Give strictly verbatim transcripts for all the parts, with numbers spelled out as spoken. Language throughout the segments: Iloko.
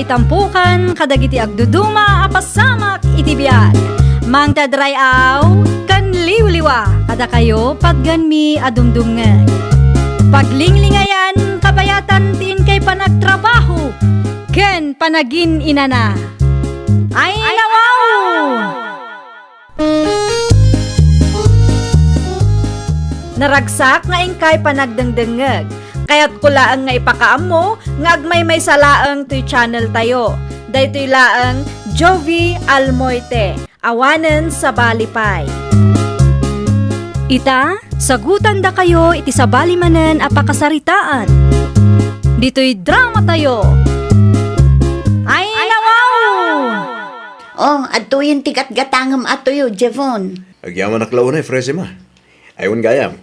Itampukan kadagiti agduduma a pasamak iti biag. Mangted ray-aw ken liwliwa kadakayo patganmi a dumdumngeg. Paglinglingayan kabayatan ti inkay panagtrabaho ken panagin-inana. Ay, nawaw! Naragsak nga inkay panagdengdengngeg. Kayatko laeng nga ipakaammo nga agmaymaysa laeng toy channel tayo. Daytoy laeng Jovie Almoite, awanen sabali pay. Ita, sagutandakayo iti sabali manen a pakasaritaan. Ditoy drama tayo. Ay, nawaw! Oh, adtoyen ti gatgatangem a tuyo, Jevon. Agyamanak la unay, Fresima. Ay, wen gayam,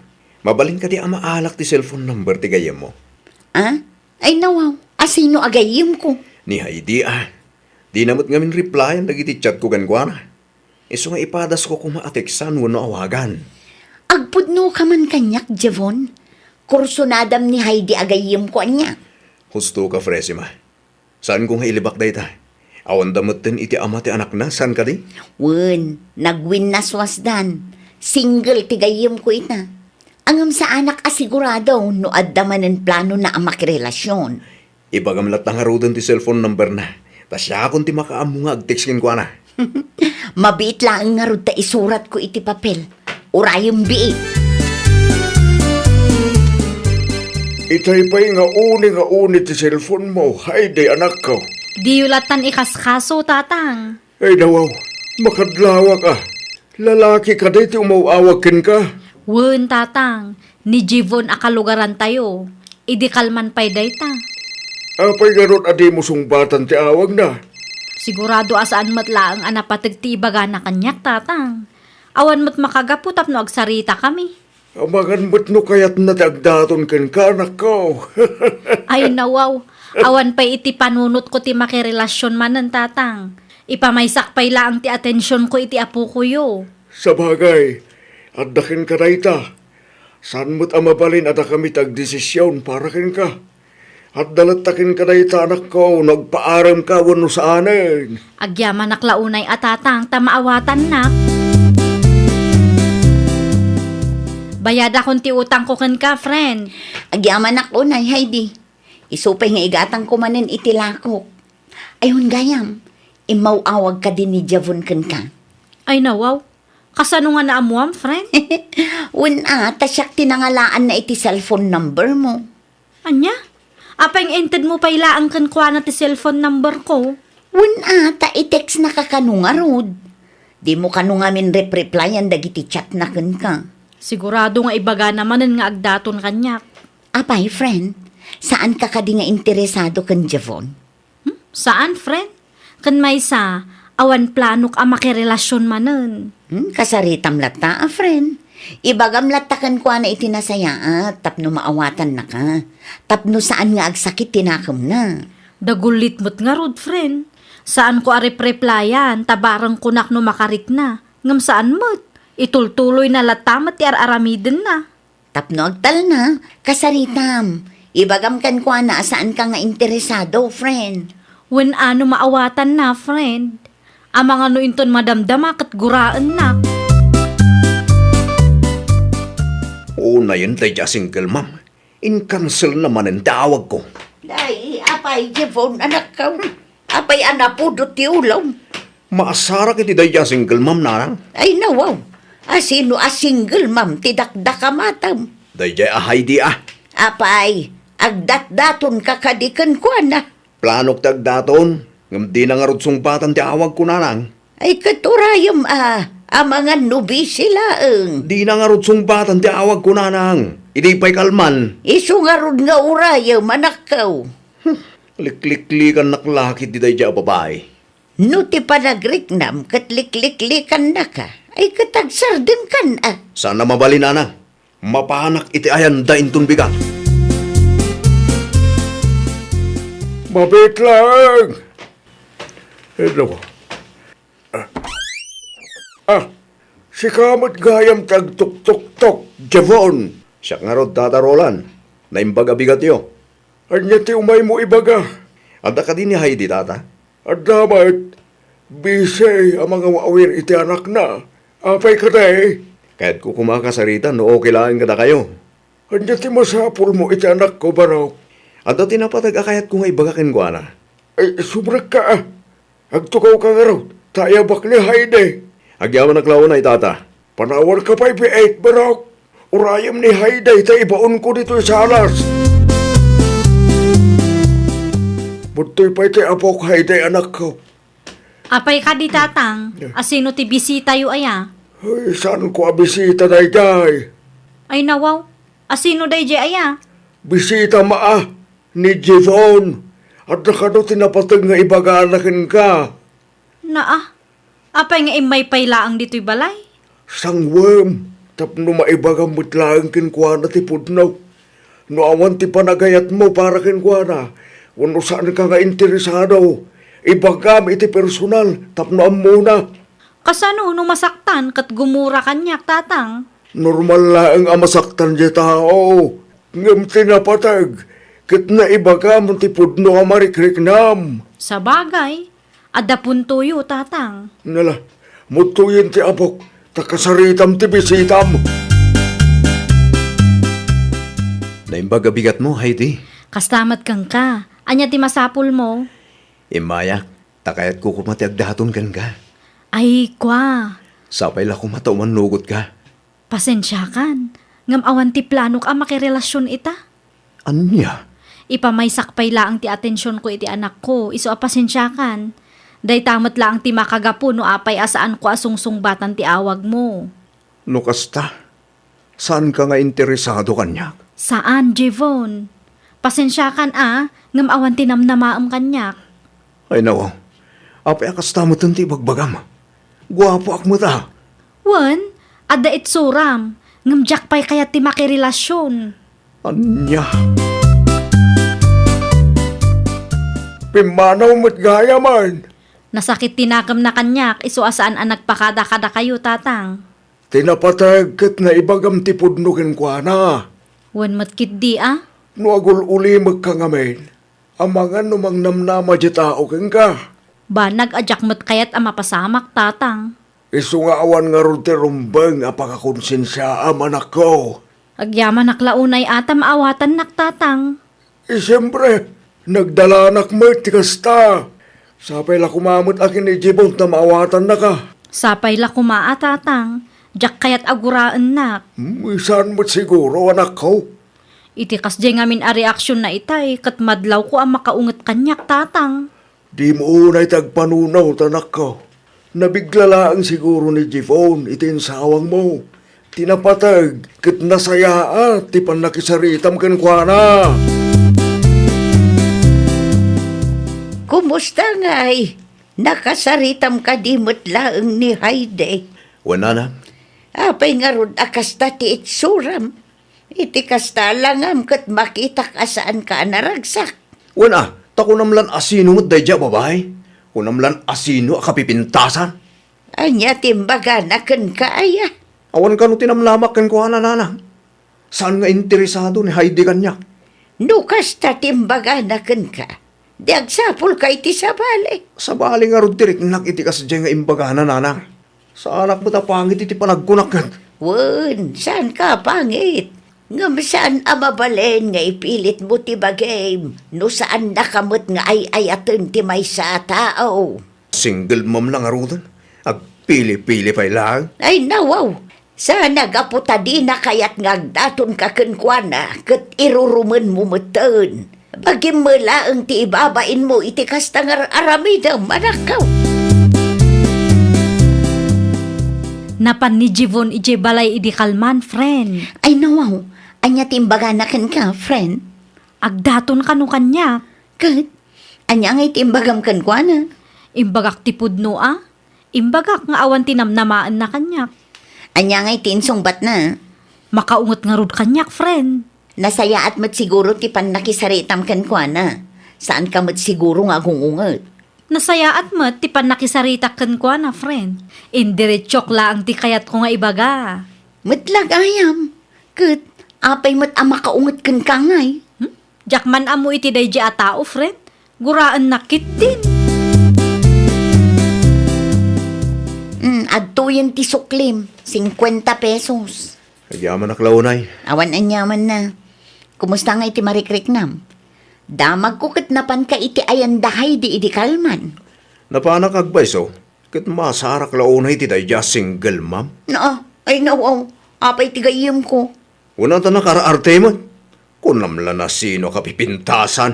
mabalin kadi a maalak ti cellphone number ti gayyemmo? Ah? Ay, nawaw. Asino a gayyemko? Ni Heidi, ah. Dina met ngamin replyan dagiti chatko kenkuana. Isu nga ipadasko koma a teksan wenno awagan. Agpudnoka man kaniak, Jevon. Kursunadam ni Heidi a gayyemko ania. Husto ka, Fresima. Saanko nga ilibak dayta. Awanda metten iti ama ti anakna, saan kadi? Wen, nagwinnaswasdan. Single ti gayyemko ita. Ngem saanak a sigurado no adda manen planona a makirelasion. Ibagam latta ngaruden ti cellphone numberna. Ta siakon ti makaammo nga agtext kenkuana. Mabiit laeng ngarud ta isuratko iti papel. Urayem biit. Itay pay nga uni nga uni ti cellphone mo, Heidi, anakko. Diyo lattan ikaskaso, Tatang. Ay, nawaw, makadlawak a. Lalaki kadi ti umaw-awag kenka? Wen, Tatang, ni Jevon a kalugarantayo. Idi kalman pay dayta. Apay ngarud a dimo sungbatan ti awagna? Sigurado a saan met laeng a napateg ti ibagana kaniak, Tatang. Awan met makagapu tapno agsaritakami. Amangan met no kayatna ti agdaton kenka, anakko. Ay, nawaw. Awan pay iti panunotko ti makirelasion manen, Tatang. Ipamaysak pay laeng ti atensionko iti apokoyo. Sabagay, adda kenka dayta. Saan met a mabalin a dakami ti agdesision para kenka. Adda latta kenka dayta, anakko, no agpaaremka wenno saanen. Agyamanak la unay a Tatang ta maawatannak. Bayadakon ti utangko kenka, friend. Agyamanak unay, Heidi. Isu pay nga igatangko manen iti lakok. Ay, wen gayam, immaw-awag kadi ni Jevon kenka? Ay, nawaw. Kasano nga naammuam, friend? Wen a, ta siak ti nangalaanna iti cellphone number mo. Ania? Apay nga intedmo pay laeng kenkuana ti cellphone number ko? Wen a, ta i-textnaka kano ngarud. Dimo kano ngamin rep-replyan dagiti chatna kenka. Sigurado nga ibagana manen nga agdaton kaniak. Apay, friend, saanka kadi nga interesado ken Jevon? Hmm? Saan, friend? Ken maysa, awan planok a makirelasion manen. Hmm, kasaritam latta a, friend. Ibagam latta kenkuana iti nasayaat tapno maawatannaka, tapno saan nga agsakit ti nakemna. Dagullit met ngarud, friend. Saanko a repreplayan ta bareng kunak no makarikna, ngem saan met. Itultuloyna latta met ti ar-aramidenna. Tapno agtalna, kasaritam. Ibagam kenkuana a saanka nga interesado, friend. Wen a no maawatanna, friend. Amangan no inton madamdama ket guraennak. Unayen daydiay a single mom. Inkanselna manen ti awagko. Day, apay, Jevon, anakko. Apay a napudot ti ulom? Maasarak iti daydiay a single mom, nanang. Ay, nawaw. Asino a single mom ti dakdakamatam? Daydiay a Heidi a. Apay, agdatdatonka kadi kenkuana? Planok ti agdaton, ngem dina ngarud sungbatan ti awagko, nanang. Ay, ket urayem a, amangan no busy laeng. Dina ngarud sungbatan ti awagko, nanang. Idi pay kalman. Isu ngarud nga urayem, anakko. Hmm, likliklikannak la ketdi daydiay a babai. No ti panagriknam ket likliklikannaka, ay ket agsardengkan a. Saan a mabalin, nanang. Mapanak iti ayanda inton bigat. Mabiit laeng! Hello. Ah. Ah, sika met gayam ti agtuktoktok, Jevon. Siak ngarud, Tata Roland. Naimbag a bigatyo. Ania ti umaymo ibaga? Adda kadi ni Heidi, tata? Adda met. Busy a mangawawir iti anakna. Apay kadi? Kayatko koma a kasaritan no okay laeng kadakayo. Ania ti masapulmo iti anakko, Barok? Adda ti napateg a kayatko nga ibaga kenkuana. Ay, subrekka, a. Agtugawka ngarud, ta ayabak ni Heidi. Agyamanak la unay, tata. Panawanka pay, Piet, Barok. Urayem ni Heidi ta ibaonko ditoy salas. Budtoy pay ti apok, Heidi, anakko. Apay kadi, tatang? Asino ti bisitayo aya? Ay, saanko a bisita daydiay? Ay, nawaw. Asino daydiay aya? Bisita, maa, ni Jivon. Adda kano ti napateg nga ibagana kenka. Naa, apay nga immay pay laeng ditoy balay? Sangwem, tapno maibagam met laeng kenkuana ti pudno. No awan ti panagayatmo para kenkuana, wenno saanka nga interesado, ibagam iti personal tapno ammona. Kasano no masaktan ket gumura kaniak, tatang? Normal laeng a masaktan ti tao, ngem ti napateg ket naibagam ti pudno a marikriknam. Sabagay, adda puntoyo, tatang. Nala, muttoyen ti apok, ta kasaritam ti bisitam. Naimbag a bigatmo, Heidi. Kasta met kenka. Ania ti masapulmo? Immayak, ta kayatko koma ti agdaton kenka. Ay, kua. Sapay la koma ta umannugotka. Pasensiakan, ngem awan ti planok a makirelasion ita. Ania? Ipamaysak pay laeng ti atensionko iti anakko, isu a pasensiakan. Dayta met laeng ti makagapu no apay a saanko a sungsungbatan ti awagmo. No kasta, saanka nga interesado kaniak? Saan, Jivon. Pasensiakan a, ngem awan ti namnamaem kaniak. Ay, nawaw. Apay a kasta metten ti ibagbagam? Guapoak met a. Wen, adda itsuram, ngem diak pay kayat ti makirelasion. Ania? Pimmanaw met gayamen. Nasakit ti nakemna kaniak, isu a saan a nagpakada kadakayo, tatang. Ti napateg ket naibagam ti pudno kenkuana. Wen met ketdi a? No agul-ulimekka ngamin, amangan no mangnamnama diay tao kenka. Banag a diak met kayat a mapasamak, tatang. Isu nga awan ngarud ti rumbeng a pangakonsensiaam, anakko. Agyamanak la unay a ta maawatannak, tatang. Eh, siempre, nagdalanak met ti kasta. Sapay la koma met a ken ni Jibon ta maawatannaka. Sapay la koma a, tatang. Diak kayat a guraennak. Hmm, saan met siguro, anakko? Iti kasdiay ngamin a reaksionna itay, ket madlawko a makaunget kaniak, tatang. Dimo unay ti agpanunot, anakko. Nabigla laeng siguro ni Jivon iti insawangmo. Ti napateg ket nasayaat ti pannakisaritam kenkuana. Kumusta ngay? Nakasaritam kadi met laeng ni Heidi? Wen, nanang. Apay ngarud a kasta ti itsuram? Iti kasta, langam ket makitak a saanka a naragsak. Wen a, ta kunam lan asino met daydiay a babai? Kunam lan asino a kapipintasan? Ania ti imbagana kenka aya? Awan kano ti namnamak kenkuana, nanang. Saan nga interesado ni Heidi kaniak. No kasta ti imbagana kenka, di agsapulka iti sabali. Sabali ngarud ti riknak iti kasdiay nga imbagana, nanang. Saanak met a pangit iti panagkunak ket. Wen, saanka a pangit. Ngem saan a mabalin nga ipilitmo ti bagim no saannaka met nga ay-ayaten ti maysa a tao. Single mom la ngaruden. Agpili-pili pay laeng. Ay, nawaw! Saan a gapu ta dina kayat nga agdatonka kenkuana ket irurumenmo metten. Bagim met laeng ti ibabainmo iti kasta nga ar-aramidem, anakko. Napan ni Jivon idiay balay idi kalman, friend. Ay, nawaw. Ania ti imbagana kenka, friend? Agdaton kano kaniak. Ket, ania ngay ti imbagam kenkuana? Imbagak ti pudno a. Imbagak nga awan ti namnamaenna kaniak. Ania ngay ti insungbatna? Makaunget ngarud kaniak, friend. Nasayaat met siguro ti pannakisaritam kenkuana. Saanka met siguro nga agung-unget. Nasayaat met ti pannakisaritak kenkuana, friend. Indiretsok laeng ti kayatko nga ibaga. Met la gayam. Ket, apay met a makaunget kenka ngay? Hmm? Diak man ammo iti daydiay a tao, friend. Guraennak ketdin. Mm, adtoyen ti suklim, singkuenta pesos. Agyamanak la unay. Awan aniamanna. Kumusta nga iti marikriknam? Damagko ket napanka iti ayan da Heidi idi kalman. Napanak agpayso, ket masarak la unay ti daydi a single mom. Naa, ay, nawaw. Apay ti gayyemko? Kuna ta nakar-arte met. Kunam la nasino a kapipintasan.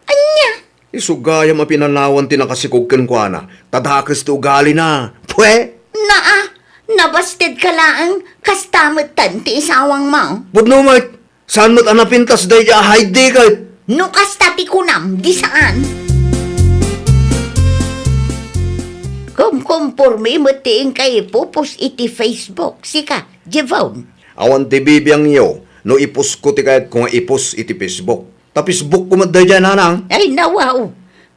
Ania? Isu gayam a pinanawan ti nakasikog kenkuana, ta dakes ti ugalina. Pwe! Naa, nabasted ka laeng, kasta metten ti isawangmo. Pudno met, saan met a napintas daydi a Heidi ket? No kasta ti kunam, di saan. Kumkumpormi met ti inka ipupos iti Facebook, sika, Jevon. Awan ti bibiangyo no ipusko ti kayatko nga ipos iti Facebook. Ta Facebook ko met daydiay, nanang. Ay, nawaw.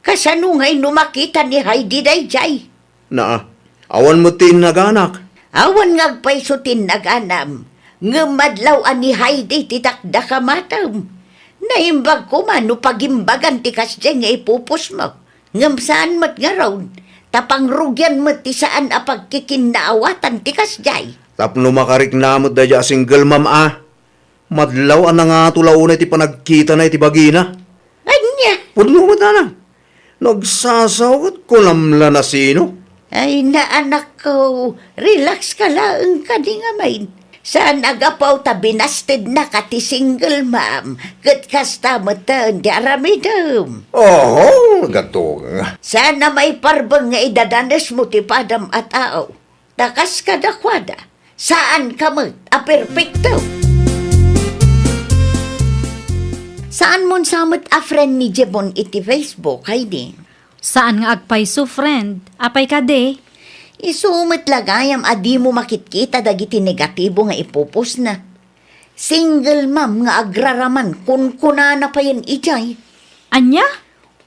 Kasano ngay no makita ni Heidi daydiay? Naa, awan met ti innaganak. Awan nga agpayso ti innaganam. Ngem madlaw a ni Heidi ti dakdakamatem. Naimbag koma no pagimbagan ti kasdiay nga ipupos mo. Ngem saan met ngarud, ta pangrugian met ti saan a pagkikinnaawatan ti kasdiay. Tapno makarikna met daydiay a single mom a. Madlaw a nangato la unay ti panagkitana iti bagina. Ania? Pudno met, nanang. No agsasaw ket kunam la nasino. Ay, naanakko, relax ka laeng kadi ngamin. Saan a gapu ta binastednaka ti single mom, ket kasta metten ti aramidem. Oho, gatunga. Saan a maiparbeng nga idadanesmo ti padam a tao. Ta kas kadakuada, saanka met a perpekto. Saanmon sa met a friend ni Jebon iti Facebook, Heidi? Saan nga agpayso, friend. Apay kadi? Isu met la gayam a dimo makitkita dagiti negatibo nga ipupos na. Single mom nga agraraman, kunkunana payen idiay. Ania?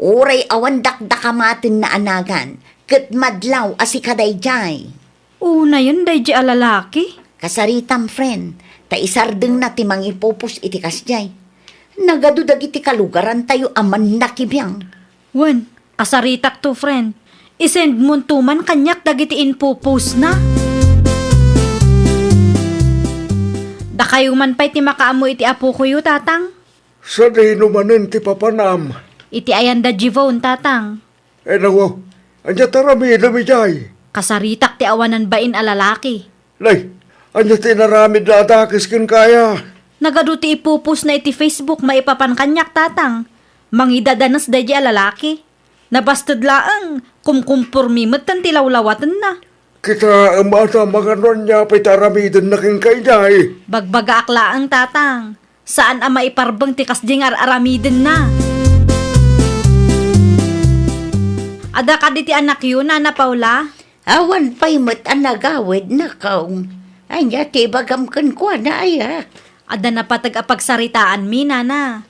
Uray awan dakdakamatenna a nagan, ket madlaw a sika daydiay. Unayen daydiay a lalaki? Kasaritam, friend, ta isardengna ti mangipupos iti kasdiay. Nagadu dagiti kalugarantayo a mannakibiang. Wen, kasaritakto, friend. I-sendmonto man kaniak dagiti info postna. Dakayo man pay ti makaammo iti apokoyo, Tatang. Sadino manen ti papanam? Iti ayan da Jivon, Tatang. Ay, nawaw, ania ti aramidem idiay? Kasaritak ti awanan bain a lalaki. Nay, ania ti inaramidna a dakes kenka aya? Nagadu ti ipupos na iti Facebook maipapan kaniak, Tatang. Mangidadanes daydiay a lalaki. Nabasted laeng, kumkumpormi metten ti lawlawatenna. Kitaem a ta mangano ania pay ti aramidenna kenka idiay. Bagbagaak laeng, Tatang. Saan a maiparbeng ti kasdi nga ar-aramidenna. Adda kadi ti anakyo, Nana Paula? Awan pay met a nagawid, nakaw. Ania ti ibagam kenkuana, aya? Adda napateg a pagsaritaanmi, Nana.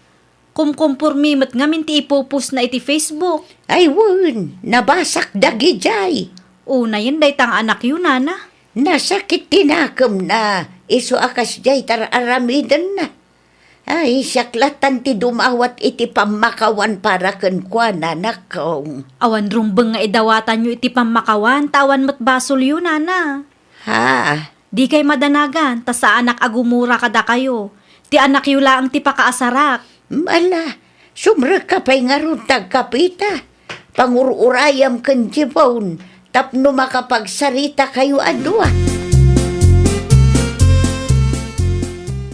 Kumkumpormi met ngamin ti ipupusna iti Facebook. Ay wen, nabasak dagidiay. Unayen dayta nga anakyo, Nana. Nasakit ti nakemna, isu a kasdiay ti ar-aramidenna. Ay, siak latan ti dumawat iti pammakawan para kenkuana, nakaw. Awan rumbeng nga idawatanyo iti pammakawan, ta awan met basolyo, Nana. Ha? Dikay madanagan, ta saanak a gumura kadakayo. Ti anakyo laeng ti pakaasarak. Ala, sumrekka pay ngarud ta agkapita. Pangur-urayam ken Jibon tapno makapagsaritakayo a dua.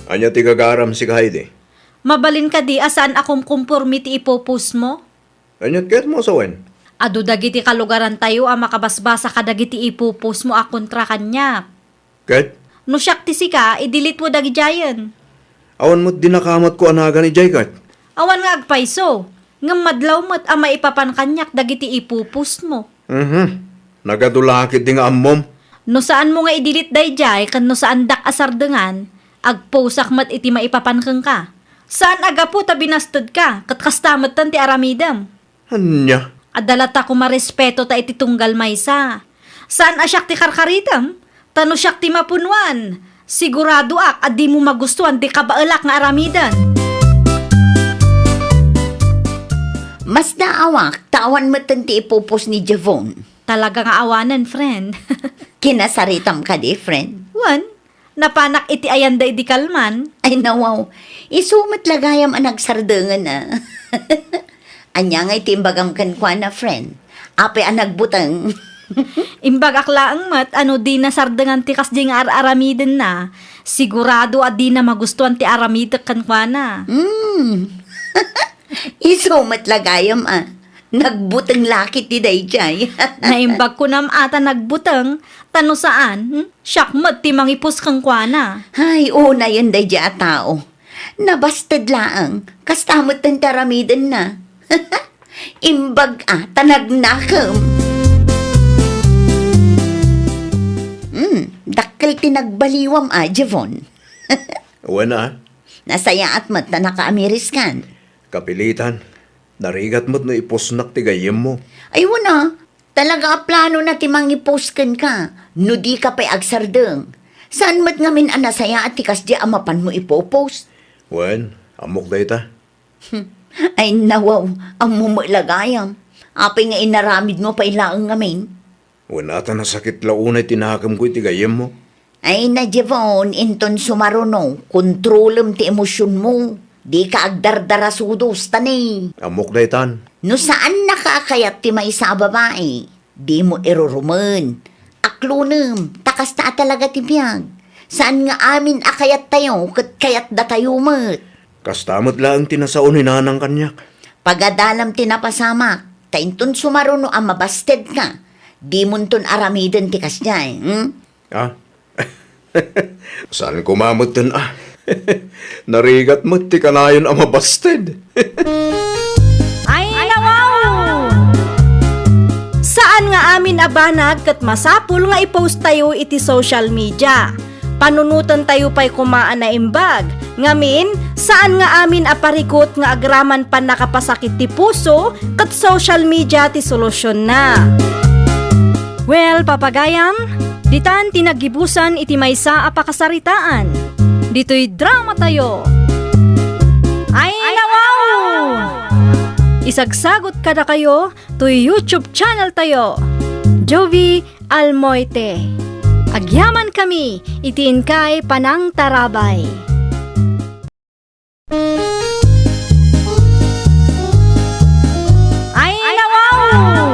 Ania ti gagaram, sika Heidi? Mabalin kadi a saan a kumkumpormi ti ipupusmo? Ania ti kayatmo a sawen? Adu dagiti kalugarantayo a makabasbasa kadagiti ipupusmo a kontra kaniak. Ket? No siak ti sika, i-delete-mo dagidiayen. Awan met dinakamatko a nagan idiay ket? Awan nga agpayso, ngem madlaw met a maipapan kaniak dagiti ipupusmo. Mhm. Nagadu la ketdi nga ammom. No saanmo nga i-delete daydiay ken no saandak a sardengan, agposak met iti maipapan kenka. Saan a gapu ta binastedka, ket kasta metten ti aramidem. Ania? Adda latta koma respeto ta iti tunggal maysa. Saan a siak ti karkaritem, ta no siak ti mapunuan, siguradoak a dimo magustuan ti kabaelak nga aramiden. Masdaawak, ta awan metten ti ipupos ni Javon. Talaga nga awanen, friend. Kinasaritam kadi, friend? Wen, napanak iti ayanda idi kalman. Ay, nawaw. Isu met la gayam a nagsardengen, a. Ania ngay ti imbagam kenkuana, friend? Apay a nagbuteng? Imbagak laeng met a no dina sardengan ti kasdiay nga ar-aramidenna, sigurado a dina magustuan ti aramidek kenkuana. Hmm. Isu met la gayam, a. Nagbuteng la ketdi daydiay. Naimbag kunam a ta nagbuteng, ta no saan, hmm? Siak met ti mangipos kenkuana. Ay, unayen daydiay a tao. Nabasted laeng, kasta metten ti aramidenna. Imbag a, ta nagnakem. Hmm, dakkel ti nagbaliwam a, Javon. Wen a. Nasayaat met ta nakaamiriskan. Kapilitan, narigat met no ipusnak ti gayyemmo. Ay, wen a, talaga a planona ti mangipost kenka, no dika pay agsardeng. Saan met ngamin a nasayaat ti kasdi a mapanmo ipopost? Wen, ammok dayta. Ay, nawaw, ammo met la gayam. Apay nga inaramidmo pay laeng ngamin? Wen a, ta nasakit la unay ti nakemko iti gayyemmo. Ay, na, Javon, inton sumaruno, kontrolem ti emosionmo. Dika agdardarasudos, ta ni. Ammok daytan. No saannaka a kayat ti maysa a babai, dimo irurumen. Aklonem, ta kasta a talaga ti biag. Saan nga amin a kayattayo ket kayatdatayo met. Kasta met laeng ti nasao ni Nanang kaniak. Pagadalam ti napasamak, ta inton sumaruno a mabastedka, dimonton aramiden ti kasdiay, hmm? Ah? Saan koma metten a. Narigat met ti kanayon a mabasted. Ay, nawaw! Saan nga amin a banag ket masapul nga i-post tayo iti social media. Panunotentayo pay koma a naimbag. Ngamin, saan nga amin a parikut nga agraman pannakapasakit ti puso ket social media ti solusionna. Well, papagayam, ditan ti naggibusan iti maysa a pakasaritaan. Ditoy dramatayo. Ay, nawaw! Isagsagot kadakayo toy YouTube channel tayo, Jovie Almoite. Agyamankami iti inkay panangtarabay. Ay, nawaw!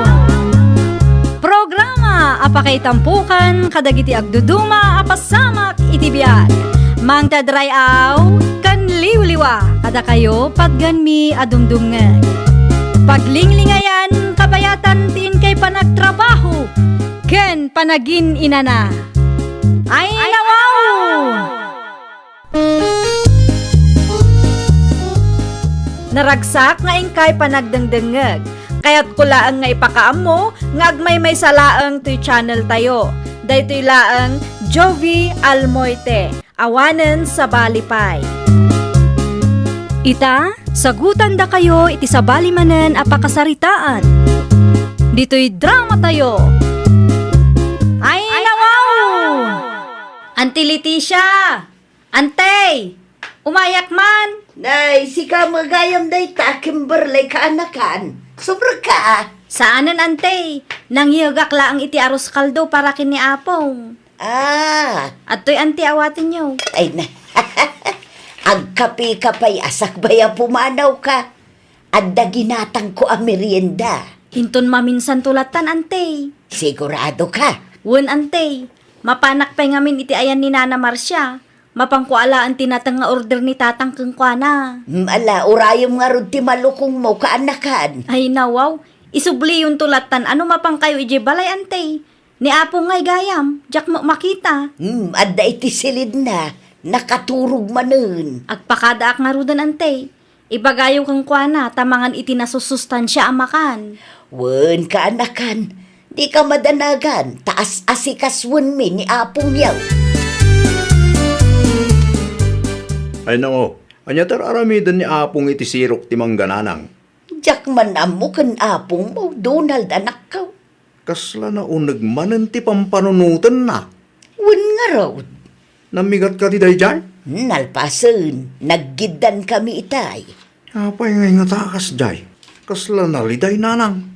Programa a pakaitampokan kadagiti agduduma a pasamak iti biag. Mangted ray-aw ken liwliwa kadakayo patgenmi a dumdumngeg. Paglinglingayan, kabayatan ti inkay panagtrabaho ken panagin-inana. Ay, nawaw! Naragsak nga inkay panagdengdengngeg. Kayatko laeng nga ipakaammo nga agmaymaysa laeng toy channel tayo. Daytoy laeng Jovie Almoite, awanen sabali pay. Ita, sagutandakayo iti sabali manen a pakasaritaan. Ditoy dramatayo. Ay, nawaw! Auntie Leticia! Antey! Umayak man! Nay, sika met gayam dayta, Kimberly, kaanakan. Subrek ka, a. Saanen, Antey. Nangyegak laeng iti arroz caldo para ken ni Apong. Ah. Adtoy, Antey, awatenyo. Ay, na. Agkape ka pay a sakbay a pumanawka. Adda ginatangko a merienda. Inton maminsanto lattan, Antey. Sigurado ka? Wen, Antey. Mapanak pay ngamin iti ayan ni Nana Marcia. Mapanko alaen ti nateng nga order ni Tatang kenkuana. Hmm, ala, urayem ngarud ti malukongmo, kaanakan. Ay, nawaw. Isubliyonto lattan a no mapankayo idiay balay, Antey. Ni Apo ngay gayam, diak met makita. Hmm, adda iti silidna, nakaturog manen. Agpakadaak ngaruden, Antey. Ibagayo kenkuana ta mangan iti nasusustansia a makan. Wen, kaanakan, dika madanagan, ta as-asikasuenmi ni Apongyo. Ay, nao, ania ti ar-aramiden ni Apong iti sirok ti mangga, nanang? Diak man ammo ken Apongmo, Donald, anakko. Kasla nauneg manen ti pampanunotenna. Wen ngarud. Nammigat kadi daydiay? Nalpasen, naggiddankami itay. Apay ngay ngata a kasdiay? Kasla naliday, nanang.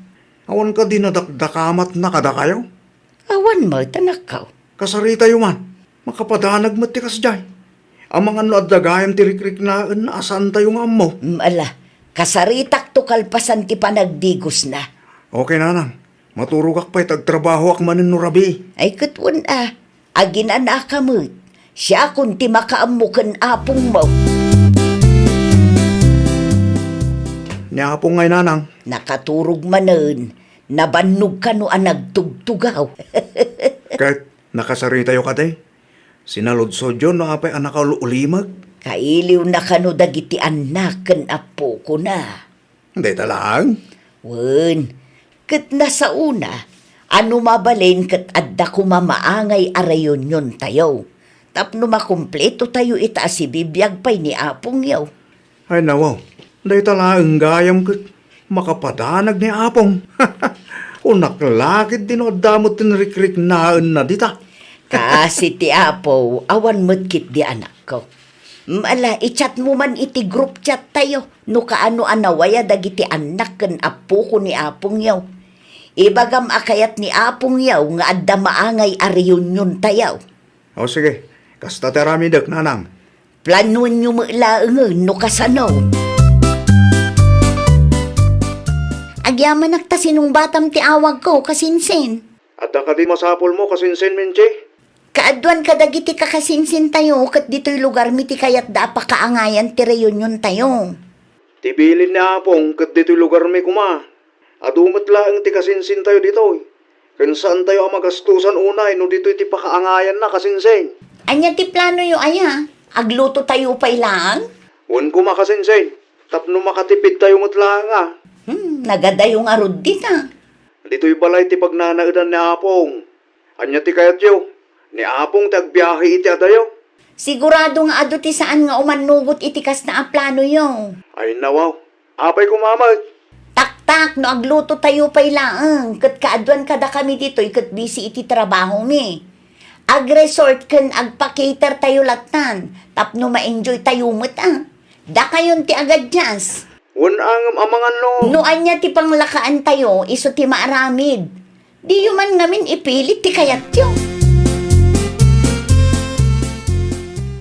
Awan kadi nadakdakamatna kadakayo? Awan met, anakko. Kasaritayo man. Makapadanag met ti kasdiay. Amangan no adda gayam ti rikriknaenna a saantayo nga ammo. Mm, ala, kasaritakto kalpasan ti panagdigosna. Okay, nanang. Maturogak pay ta agtrabahoak manen no rabii. Ay, ket wen a, aginanaka met. Siakon ti makaammo ken apongmo. Ni apong ngay, nanang? Nakaturog manen. Nabannog kano a nagtugtugaw. Ket nakasaritayo kadi? Sinaludsodyo no apay a nakaul-ulimeg? Kailiwna kano dagiti annak ken appokona? Dayta laeng? Wen, ket nasaona a no mabalin ket adda koma maangay a reuniontayo tapno makumpletotayo ita a sibibiag pay ni apongyo. Ay, nawaw. Dayta laeng gayam ket makapadanag ni apong. Kunak la ketdi no adda met ti narikriknaenna dita. Kaasi ti apo, awan met ketdi, anakko. Mm, ala, i-chatmo man iti group chattayo no kaano a nawaya dagiti annak ken appoko ni apongyo. Ibagam a kayat ni apongyo nga adda maangay a reuniontayo. O, sige. Kasta ti aramidek, nanang. Planoenyo met laengen no kasano. Agyamanak ta sinungbatam ti awagko, kasinsin. Adda kadi masapulmo, kasinsin, Minchi? Kaaduan kadagiti kakasinsintayo ket ditoy lugarmi ti kayatda a pakaangayan ti reuniontayo. Ti bilin ni apong ket ditoy lugarmi koma. Adu met laeng ti kasinsintayo ditoy. Ken saantayo a magastosan unay no ditoy ti pakaangayanna, kasinsin. Ania ti planoyo aya? Aglutotayo pay laeng? Wen koma, kasinsin. Tapno makatipidtayo met laeng a. Hmm, nagadayo ngarud dita. Ditoy balay ti pagnanaedan ni apong. Ania ti kayatyo? Ni apong ti agbiahe iti adayo? Sigurado nga adu ti saan nga umannugot iti kasta a planoyo. Ay, nawaw. Apay koma met? Taktak, no aglutotayo pay laeng, ket kaaduan kadakami ditoy ket busy iti trabahomi. Agresort ken agpa-catertayo lattan, tapno ma-enjoytayo met a. Dakayon ti agaddias. Wen a ngem amangan no. No ania ti panglakaantayo, isu ti maaramid. Diyo man ngamin ipilit ti kayatyo.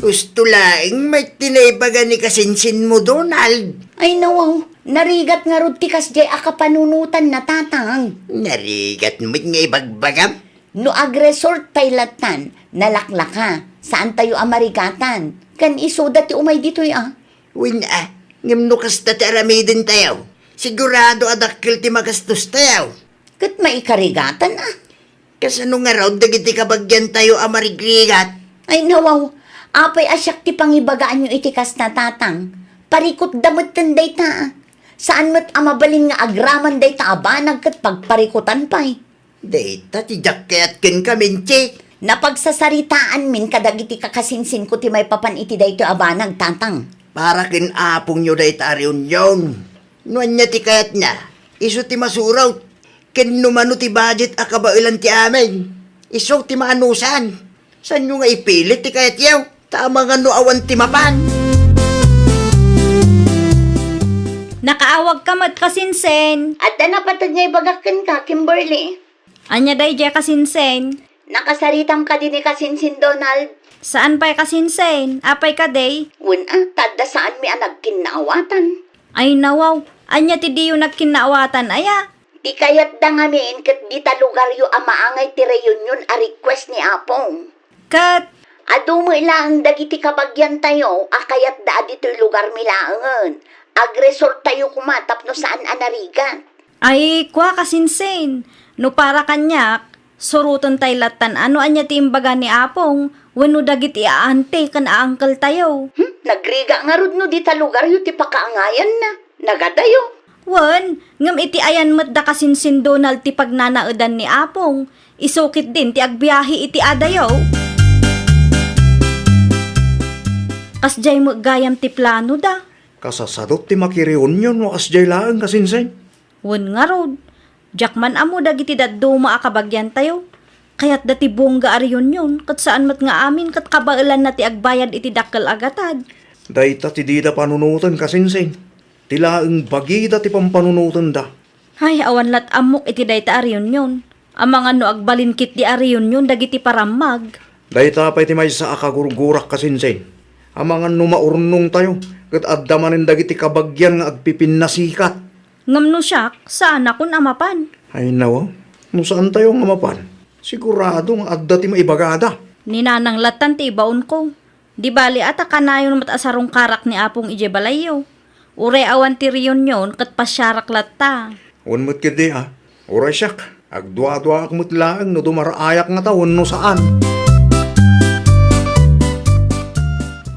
Husto laeng met ti naibaga ni kasinsinmo, Donald. Ay, nawaw, narigat ngarud ti kasdiay a kapanunotanna, Tatang. Narigat met nga ibagbagam? No agresort pay lattan, nalaklaka, saantayo a marigatan. Ken isuda ti umay ditoy a. Wen a, ngem no kasta ti aramidentayo, sigurado a dakkel ti magastostayo. Ket maikarigatan a. Kasano ngarud dagiti kabagiantayo a marigrigat? Ay, nawaw, apay a siak ti pangibagaanyo iti kasta, Tatang? Parikutda metten dayta a. Saan met a mabalin nga agraman dayta a banag ket pagparikutan pay. Dayta ti diak kayat kenka, Minchi. Napagsasaritaanmin kadagiti kakasinsinko ti maipapan iti daytoy a banag, Tatang. Para ken apongyo dayta a reunion. No ania ti kayatna, isu ti masurot. Ken no mano ti budget a kabaelan ti amin, isu ti maanusan. Saanyo nga ipilit ti kayatyo? Ta amangan no awan ti mapan. Nakaawagka met, kasinsin. Adda napateg nga ibagak kenka, Kimberly. Ania daydiay, kasinsin? Nakasaritam kadi ni kasinsin Donald? Saan pay, kasinsin. Apay kadi? Wen a, ta adda saanmi a nagkinnaawatan. Ay, nawaw. Ania ti diyo nagkinnaawatan aya? Ti kayatda ngamin ket dita lugaryo a maangay ti reunion a request ni Apong. Ket? Adu met laeng dagiti kabagiantayo a kayatda a ditoy lugarmi laengen. Agresorttayo koma tapno saan a narigat. Ay, kua, kasinsin. No para kaniak, surotentay lattan a no ania ti imbaga ni Apong wenno dagiti aante ken a-uncletayo. Hmm, nagrigat ngarud no dita lugaryo ti pakaangayanna. Nagadayo. Wen, ngem iti ayan met da kasinsin Donald ti pagnanaedan ni Apong, isu ketdin ti agbiahe iti adayo. Kasdiay met gayam ti planoda. Kasasadot ti makireunion no kasdiay laeng, kasinsin. Wen ngarud, diak man ammo dagiti dadduma a kabagiantayo. Kayatda ti bongga a reunion, ket saan met nga amin ket kabaelanna ti agbayad iti dakkel a gatad. Dayta ti dida panunoten, kasinsin. Ti laeng bagida ti pampanunotenda. Hay, awan lat ammok iti dayta a reunion. Amangan no agbalin ketdi a reunion dagiti parammag. Dayta pay ti maysa a kagurgurak, kasinsin. Amangan no maurnongtayo, ket adda manen dagiti kabagian nga agpipinnasikat. Ngem no siak, saanakon a mapan. Ay, nawa. No saantayo nga mapan, sigurado nga adda ti maibagada. Ni Nanang lattan ti ibaonko. Di bali a ta kanayon met a sarungkarak ni Apong idiay balayyo. Uray awan ti reunion ket pasiarak latta. Wen met ketdi a, uray siak, agduaduaak met laeng no dumaraayak ngata wenno saan.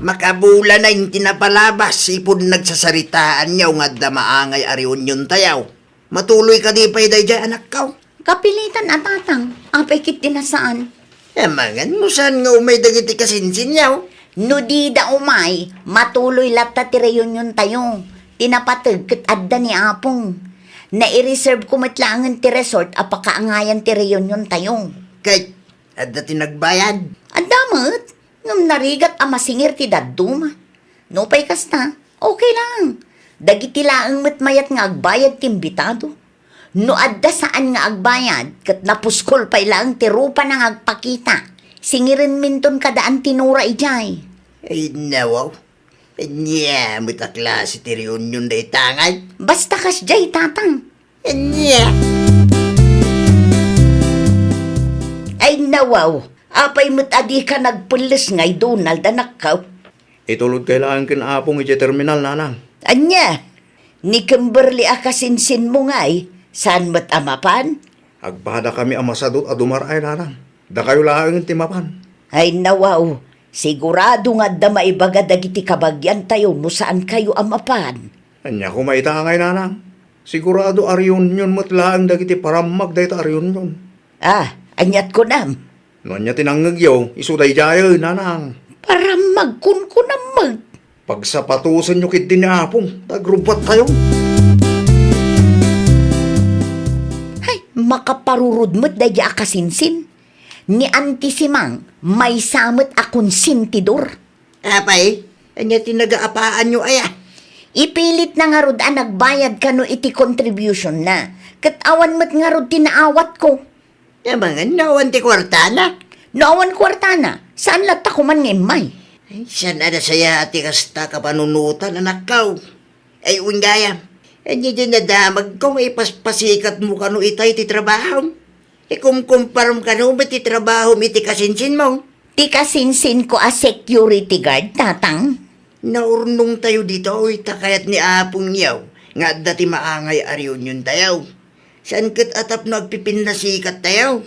Makabulanay ti napalabas ipud nagsasaritaanyo nga adda maangay a reuniontayo. Matuloy kadi pay daydiay, anakko? Kapilitan a, tatang. Apay ketdi a saan? Amangan no saan nga umay dagiti kasinsinyo. No dida umay, matuloy latta ti reuniontayo. Ti napateg ket adda ni Apong. Naireserveko met laengen ti resort a pakaangayan ti reuniontayo. Ket adda ti nagbayad? Adda met. Ngem narigat a masingir ti dadduma. Nupay kasta, okay lang. Dagiti laeng met mayat nga agbayad ti imbitado. No adda saan nga agbayad, ket napuskol pay laeng ti rupana nga agpakita, singirenminton kada Antinora idiay. Ay, nawaw. Ania met a klase ti reunion dayta ngay? Basta kasdiay, tatang. Ania? Ay, nawaw. Apay met a dika nagpelles ngay, Donald, anakko? Itulodkay laeng ken Apong idiay terminal, nanang. Ania? Ni Kimberly a kasinsinmo ngay, saan met a mapan? Agpadakami a masadut a dumaraay, nanang. Dakayo laengen ti mapan. Ay, nawaw. Sigurado nga adda maibaga dagiti kabagiantayo no saankayo a mapan. Ania koma ita ngay, nanang? Sigurado a reunion met laeng dagiti parammag dayta a reunion. Ah, aniat kunam? No ania ti nangngegyo, isu daydiay, nanang. Parammag kunkunam met. Pagsapatosenyo ketdi ni Apong, ta agrubbuattayo. Hay, makaparurod met daydiay a kasinsin. Ni Auntie Simang, maysa met a konsentidor. Apay, ania ti nagaapaanyo aya? Ipilitna ngarud a nagbayad kano iti contribution na, ket awan met ngarud ti naawatko. Amangan no awan ti kuartana? No awan kuartana, saan latta koman nga immay? Ay, saan a nasayaat ti kasta kapanunotan, anakko? Ay, wen gayam, ania diay nadamagko nga ipaspasikatmo kano itay ti trabahom? Ikumkumparom kano met ti trabahom iti kasinsinmo? Ti kasinsinko a security guard, tatang. Naurnongtayo ditoy ta kayat ni Apongyo nga adda ti maangay a reuniontayo. Saan ket a tapno agpipinnasikattayo.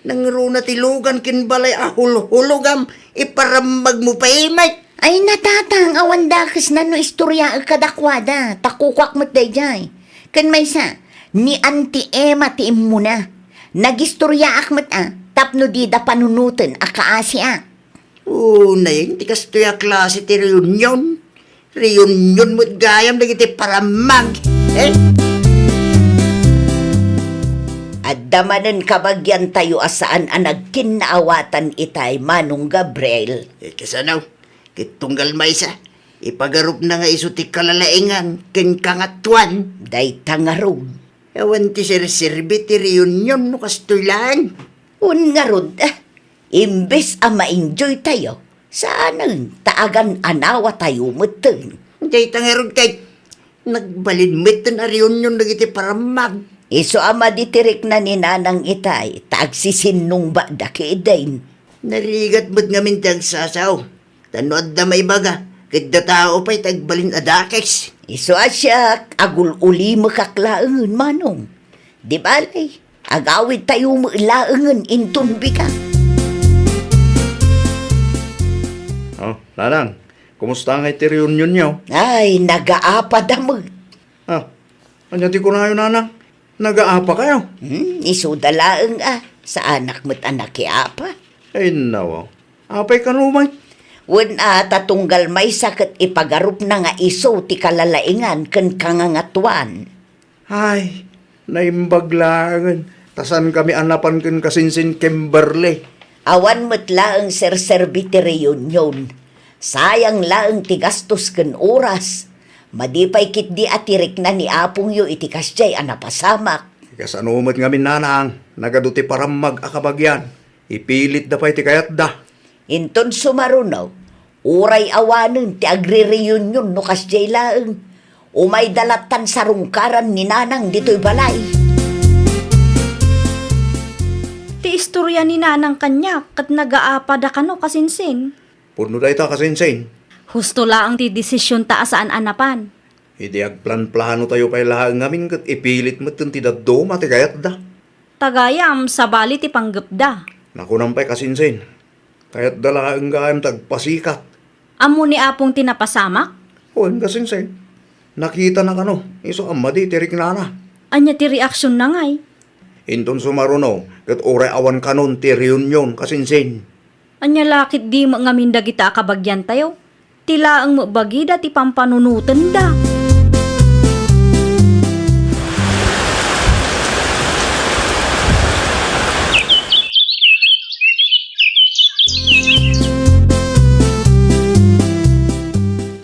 Nangruna ti lugan ken balay a hulhulogam, iparammagmo pay met. Ay, natatang, awan dakesna no istoriaek kadakuada, ta kukuak met daydiay. Ken maysa, ni Auntie Emma ti immuna. Nagistoriaak met a, tapno dida panunoten a kaasiak. Unayen ti kastoy a klase ti reunion. Reunion met gayam dagiti parammag. Eh? Adda manen kabagiantayo a saan a nagkinnaawatan itay, Manong Gabriel. Eh, kasano? Ket tunggal maysa, ipagarupna nga isu ti kalalaengan ken kangatoan. Dayta ngarud. Awan ti serserbi ti reunion no kastoy laeng. Wen ngarud, ah, imbes a ma-enjoytayo, saanen ta agan-anawatayo metten. Dayta ngarud kay nagbalin metten a reunion dagiti parammag. Isu a madi ti rikna ni Nanang itay, ta agsisinnungbatda ketdin. Narigat met ngamin ti agsasao. Ta no adda maibaga, ket datao pay ti agbalin a dakes. Isu a siak, agul-ulimekak laengen, Manong. Di bale, agawidtayo met laengen inton bigat. Oh, Nanang, kumusta ngay ti reunionyo? Ay, nagaapada met. Ah, ania ti kunayo, Nanang? Nagaapakayo? Hmm, isuda laeng a, saanak met a nakiapa. Ay, nawa. Apay kano met? Wen a, ta tunggal maysa ket ipagarupna nga isu ti kalalaengan ken kangangatoan. Ay, naimbag laengen, ta saankami a napan ken kasinsin Kimberly. Awan met laeng serserbi ti reunion. Sayang laeng ti gastos ken oras. Madi pay ketdi a ti rikna ni apongyo iti kasdiay a napasamak. Kasano met ngamin, nanang, nagadu ti parammag a kabagian. Ipilitda pay ti kayatda. Inton sumaruno, uray awanen ti agre-reunion no kasdiay laeng. Umayda lattan sarungkaran ni nanang ditoy balay. Ti istoria ni nanang kaniak ket nagaapada kano, kasinsin. Pudno dayta, kasinsin. Husto laeng ti desisionta a saan a napan. Idi agplanplano tayo pay laeng ngamin ket ipilit metten ti dadduma ti kayatda. Tagayam, sabali ti panggepda. Nakunam pay, kasinsin. Kayatda laeng gayam ti agpasikat. Ammo ni apong ti napasamak? Wen, kasinsin. Nakitana kano, isu a madi ti riknana. Ania ti reaksionna ngay? Inton sumaruno, ket uray awan kanon ti reunion, kasinsin. Ania la ketdi met ngamin dagita a kabagiantayo? Ti laeng met bagida ti pampanunotenda.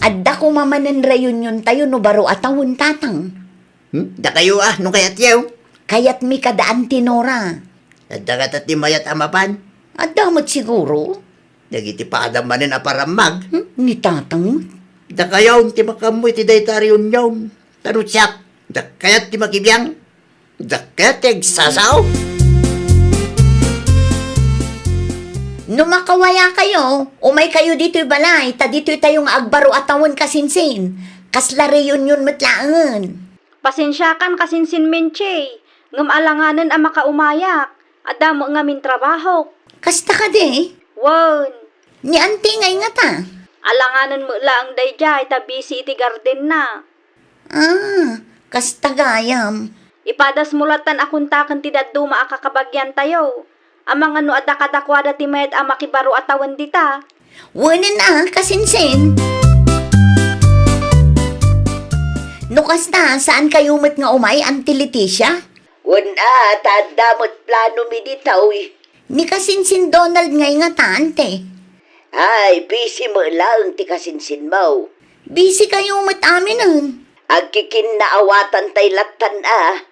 Adda koma manen reunion tayo no baro a tawen, tatang. Hmm? Dakayo a, no kayatyo? Kayatmi kada Auntie Nora. Adda kata ti mayat a mapan? Adda met siguro. Dagiti padam manen a parammag? Hmm? Ni tatang met. Dakayo ti makaammo iti dayta a reunion. Ta no siak, dakayat ti makibiang. Dakayat ti agsasao. No makawaya kayo, umay kayo ditoy balay, ta ditoy tayo nga agbaro a tawen, kasinsin. Kasla reunion met laengen. Pasensiakan, kasinsin Menche, ngem alanganen a makaumayak, adda met ngamin trabahok. Kasta kadi? Wen. Ni Auntie ngay ngata? Alanganen met laeng daydiay ta busy iti gardenna. Ah, kasta gayam. Ipadasmo lattan a kontaken ti dadduma a kakabagiantayo. Amangan no adda kadakuada ti mayat a makibaro a tawen dita. Wenen a, kasinsin. No kasta, saan kayo met nga umay, Auntie Leticia? Wen a, ta adda met plano mi ditoy. Ni kasinsin Donald ngay ngata, Auntie? Ay, busy met laeng ti kasinsinmo. Busy kayo met aminen. Agkikinnaawatan tay lattan a.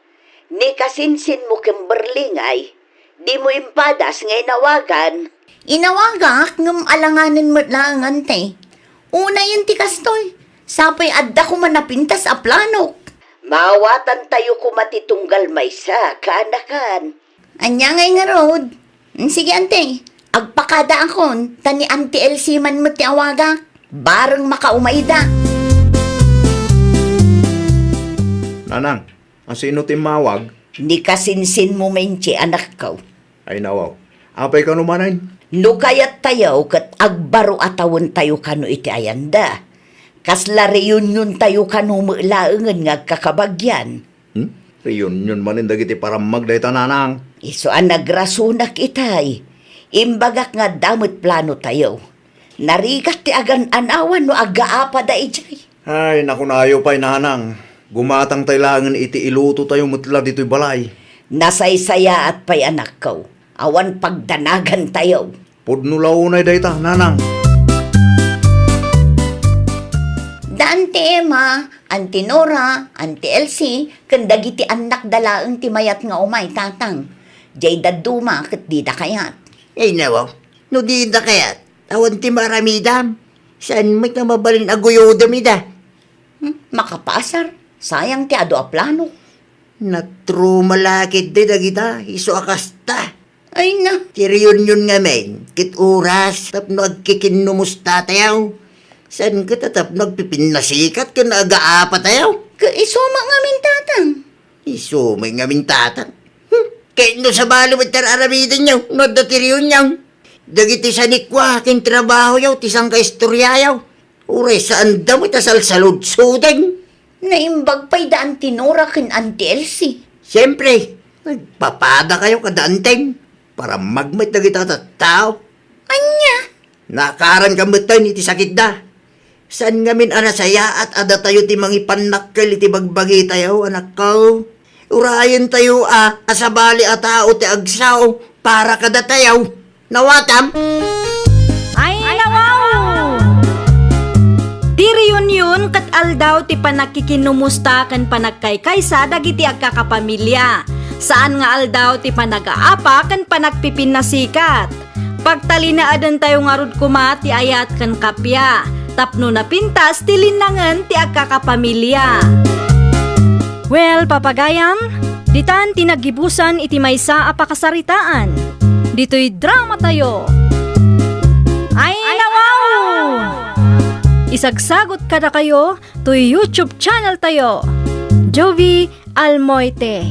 Ni kasinsinmo Kimberly ngay, dimo impadas nga inawagan? Inawagak ngem alanganen met laeng, Auntie. Unayen ti kastoy, sapay adda koma napintas a planok. Maawatan tayo koma ti tunggal maysa, kaanakan. Ania ngay ngarud? Mm, sige, Auntie. Agpakadaakon, ta ni Auntie Elsie man met ti awagak. Bareng makaumayda. Nanang, asino ti immawag? Ni kasinsinmo Menche, anakko. Ay, nawaw. Apay kano manen? No kayat tayo ket agbaro a tawen tayo kano iti ayanda. Kasla reunion tayo kano met laengen nga agkakabagian. Hmm? Reunion manen dagiti parammag dayta, nanang. Isu a nagrasunak itay. Imbagak nga adda met plano tayo. Narigat ti agan-anawan no aggaapada idiay. Ay, nakunayo pay, nanang. Gumatang tay laengen iti iluto tayo met la ditoy balay. Nasaysayaat pay, anakko. Awan pagdanagan tayo. Pudno la unay dayta, nanang. Da Auntie Emma, Auntie Nora, Auntie Elsie, ken dagiti annakda laeng ti mayat nga umay, tatang. Diay dadduma ket dida kayat. Ay, nawaw. No dida kayat, awan ti maaramidam. Saan met nga mabalin a guyodem ida? Hmm, makapaasar. Sayang ti adu a plano. Natruma la ketdi dagita, isu a kasta. Ay na. Ti reunion ngamin, ket oras tapno agkikinnumusta tayo. Saan ket a tapno agpipinnasikat ken agaapa tayo? Ket isu met ngamin, tatang. Isu met ngamin, tatang. Hmm, ket no sabali met ti ar-aramidenyo, no adda ti reunion. Dagiti sanikua ken trabahoyo ti sangkaistoriayo. Uray saanda met a salsaludsoden. Naimbag pay da Auntie Nora ken Auntie Elsie. Siempre, nagpapadakayo kada Auntie. Parammag met dagita a tattao. Ania? Naakaranka metten iti sakitda. Saan ngamin a nasayaat a datayo ti mangipannakkel iti bagbagitayo, anakko. Urayentayo a, a sabali a tao ti agsao para kadatayo. Nawatam? Ay, nawaw! Ti reunion ket aldaw ti panagkikinumusta ken panagkaykaysa dagiti agkakapamilia. Saan nga aldaw ti panagaapa ken panagpipinnasikat. Pagtalinaedentayo ngarud koma ti ayat ken kappia tapno napintas ti linnangen ti agkakapamilia. Well, papagayam, ditan ti naggibusan iti maysa a pakasaritaan. Ditoy dramatayo. Ay, nawaw! Isagsagot kadakayo toy YouTube channel tayo, Jovie Almoite.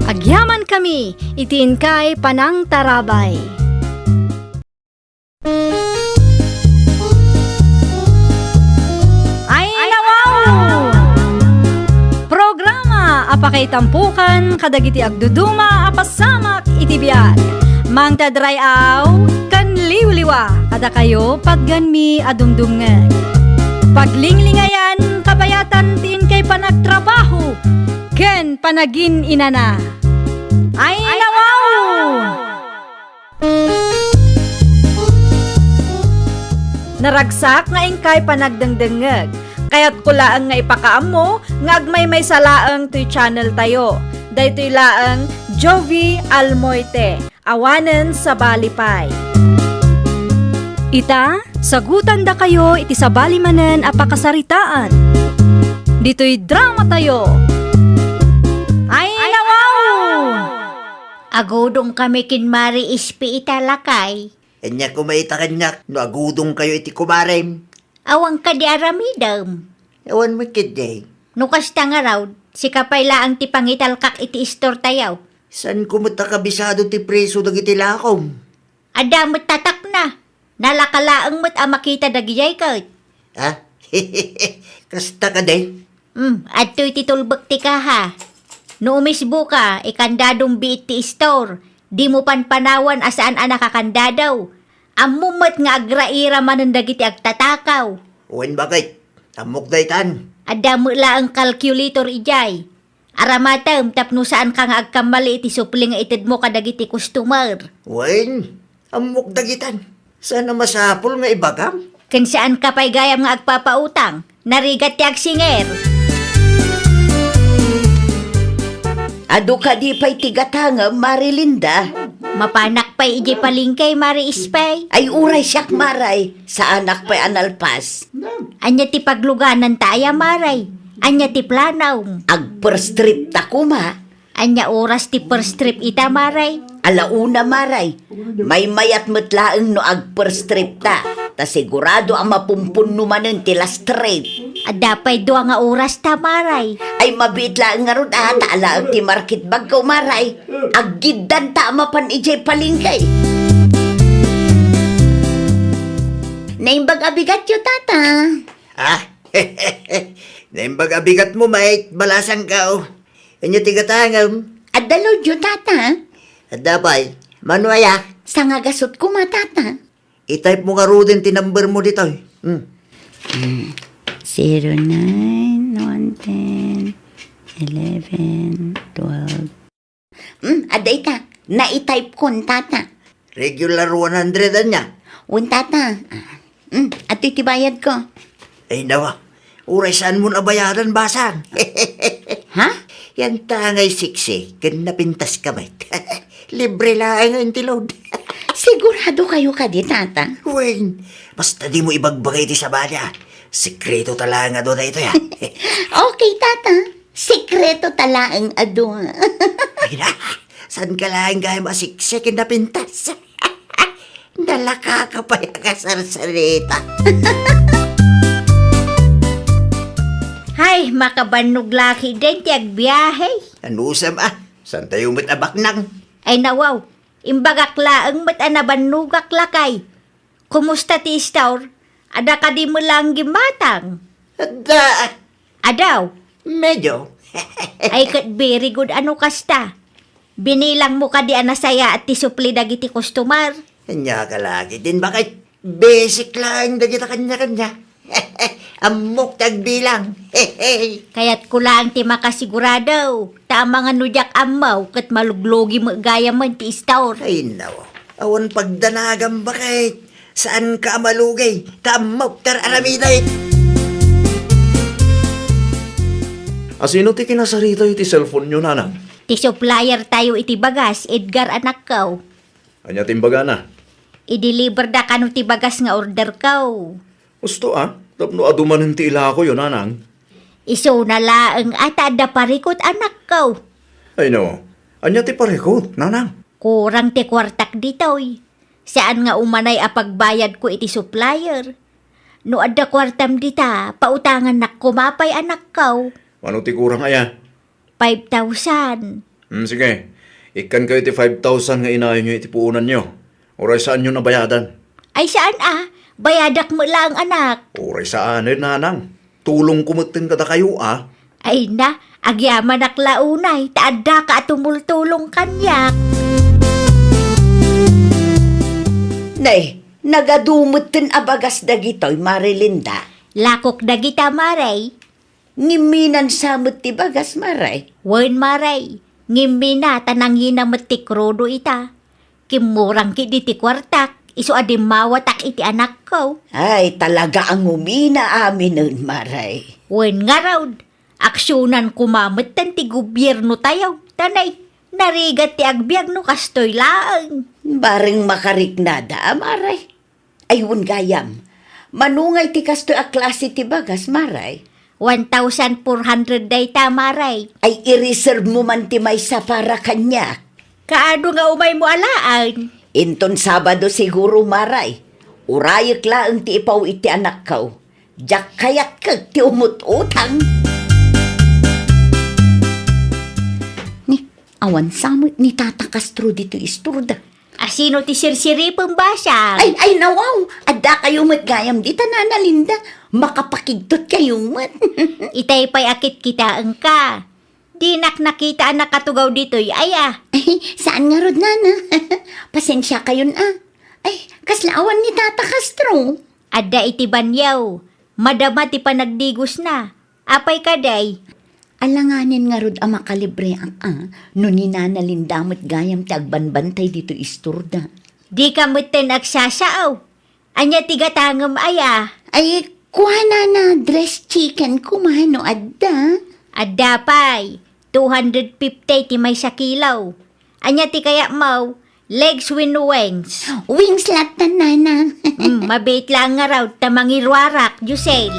Agyamankami iti inkay panangtarabay. Ay, nawaw! Programa a pakaitampokan kadagiti agduduma a pasamak iti biag. Mangted ray-aw ken liwliwa kadakayo patgenmi a dumdumngeg. Paglinglingayan, kabayatan ti inkay panagtrabaho ken panagin-inana. Ay, nawaw! Naragsak nga inkay panagdengdengngeg. Kayatko laeng nga ipakaammo nga agmaymaysa laeng toy channel tayo. Daytoy laeng Jovie Almoite, awanen sabali pay. Ita, sagutandakayo iti sabali manen a pakasaritaan. Ditoy dramatayo. Ay, nawaw! Agudongkami ken Mari Ispi ita, lakay. Ania koma ita kaniak no agudongkayo iti kumarem? Awan kadi aramidem? Awan met ketdi. No kasta ngarud, sika pay laeng ti pangitalkak iti istor tayo. Saanko met a kabisado ti preso dagiti lakom? Adda met tatakna. Nalaka laeng met a makita dagidiay ket. Ha? Kasta kadi? Hmm, adtoy ti tulbek ti kaha. No umisboka, ikandadom biit ti istor. Dimo panpanawan a saan a nakakandado. Ammom met nga agraira manen dagiti agtatakaw. Wen, baket? Ammok daytan. Adda met laeng calculator idiay. Aramatem tapno saanka nga agkammali iti supli nga itedmo kadagiti customer. Wen, ammok dagitan. Saan a masapul nga ibagam? Ken saanka pay gayam nga agpapautang. Narigat ti agsinger. Adu kadi pay ti gatangem, Mari Linda? Mapanak pay idiay palengke, Mari Ispay. Ay, uray siak, Maray. Saanak pay a nalpas. Ania ti paglugananta aya, Maray? Ania ti planom? Ag-first trip ta koma. Ania oras ti first trip ita, Maray? Ala una, Maray. Maymayat met laeng no ag-first trip ta. Ta sigurado a mapumpunno manen ti last trip. Adda pay dua nga oras ta, Maray. Ay, mabiit laeng ngarud a, ta alaek ti market bagko, Maray. Aggiddanta a mapan idiay palengke. Naimbag a bigatyo, Tata. Ah? Naimbag a bigatmo, met balasangko. Ania ti gatangem? Adda lodyo, Tata. Adda pay. Mano aya? Sangagasut koma, Tata. I-type mo ngaruden ti number mo ditoy. Hmm. Hmm. Zero nine, one ten, eleven, twelve. Hmm, adda ita. Nai-type kon, Tata. Regular one hundred, ania? Wen, Tata. Ah, hmm, adtoy ti bayadko. Ay, nawa. Uray saanmon a bayadan, basang. Ha? Yanta ngay siksi, ken napintaska met. Libre laeng nga inti load. Siguradokayo kadi, Tata? Wen, basta dimo ibagbaga iti sabali, a. Sekreto ta laeng a dua daytoy, a. Okay, Tata. Sekreto ta laeng a dua. Ay na, saanka laeng gayam a siksi ken napintas? Nalakaka pay a kasarsarita. Hay, makabannog la ketdin ti agbiahe. Anusam a, saantayo met a baknang? Ay nawaw, imbagak laeng met a nabannogak, lakay. Kumusta ti istor? Adda kadi met laeng gimmatang? Adda. Adaw? Medyo. Ay, ket very good a no kasta. Binilangmo kadi a nasayaat ti supli dagiti customer? Ania ka la ketdin, baket? Basic laeng dagita kaniakaniak. Ammok ti agbilang. Kayatko laeng ti makasigurado. Ta amangan no diak ammo ket maluglugi met gayamen ti istor. Ay, nawa. Awan pagdanagam, baket. Saanka a malugi, ta ammok ti ar-aramidek. Asino ti kinasarita iti cellphone-yo, nanang? Ti supplier tayo iti bagas, Edgar, anakko. Ania ti imbagana? I-deliver da kano ti bagas nga order ko. Usto a, tapno adu manen ti ilakoyo, nanang. Isuna laeng a ta adda parikut, anakko. Ay no, ania ti parikut, nanang? Kurang ti kuartak ditoy. Saan nga umanay a pagbayadko iti supplier. No adda kuartam dita, pautangannak koma pay, anakko. Mano ti kurang aya? Five thousand. Hmm, sige. Ikkankayo ti five thousand nga inayonyo iti puonanyo. Uray saanyo a bayadan. Ay, saan a? Bayadak met laeng, anak. Uray saanen, nanang. Tulongko metten kadakayo a. Ay na, agyamanak la unay, ta addaka a tumultulong kaniak. Nay, nagadu metten a bagas dagitoy, Mare Linda. Lakok dagita, Mare. Ngimminan sa met ti bagas, Mare. Wen, Mare. Ngimmina ta nangina met ti krudo ita. Kimmurang ketdi ti kuartak, isu a dimmawatak iti anakko. Ay, talaga a ngumina aminen, Mare. Wen ngarud, aksionan koma metten ti gobierno tayo, ta nay, narigat ti agbiag no kastoy laeng. Bareng makariknada a, Mare. Ay, wen gayam, mano ngay ti kastoy a klase ti bagas, Mare? One thousand four hundred dayta, Mare. Ay, i-reserve mo man ti maysa para kaniak. Kaano nga umaymo alaen? Inton Sabado siguro, Mare. Urayek laeng ti ipaw iti anakko. Diak kayatkek ti umut-utang. Ni, awan sa met ni Tata Castro ditoy istorda. Asino ti sirsiripem, basang? Ay, ay, nawaw! Addakayo met gayam dita, Nana Linda. Makapakigtot kayo met. Itay pay a kitkitaenka. Dinak nakita a nakatugaw ditoy, aya. Ay, saan ngarud, Nana? Pasensia kayon a. Ay, kasla awan ni Tata Castro. Adda iti banyaw. Madama ti panagdigosna. Apay kadi? Alanganen ngarud a makalibreak a, no ni Nana Linda met gayam ti agbanbantay ditoy istorda. Dika metten agsasao. Ania ti gatangem aya? Ay, kuana na dressed chicken koma no adda. Adda pay, two hundred fifty ti maysa kilo. Ania ti kayatmo? Legs wenno wings? Wings latta, Nana. Hmm, mabiit laeng ngarud ta mangiruarak, Josel.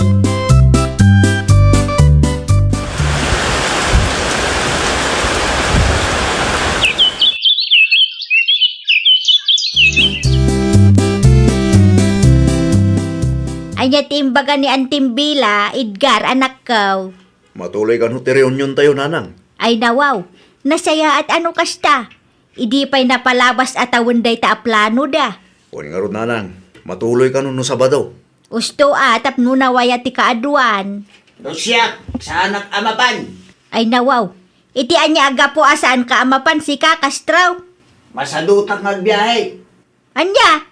Ania ti imbaga ni Anting Bila, Edgar, anakko? Matuloy kano ti reunion tayo, Nanang? Ay, nawaw. Nasayaat a no kasta. Idi pay napalabas a tawen dayta a planoda. Wen ngarud, Nanang, matuloy kano no Sabado? Usto a, tapno nawaya ti kaaduan. No siak, saanak a mapan. Ay, nawaw. Iti ania a gapu a saanka a mapan, sika, Castro? Masadutak nga agbiahe. Ania?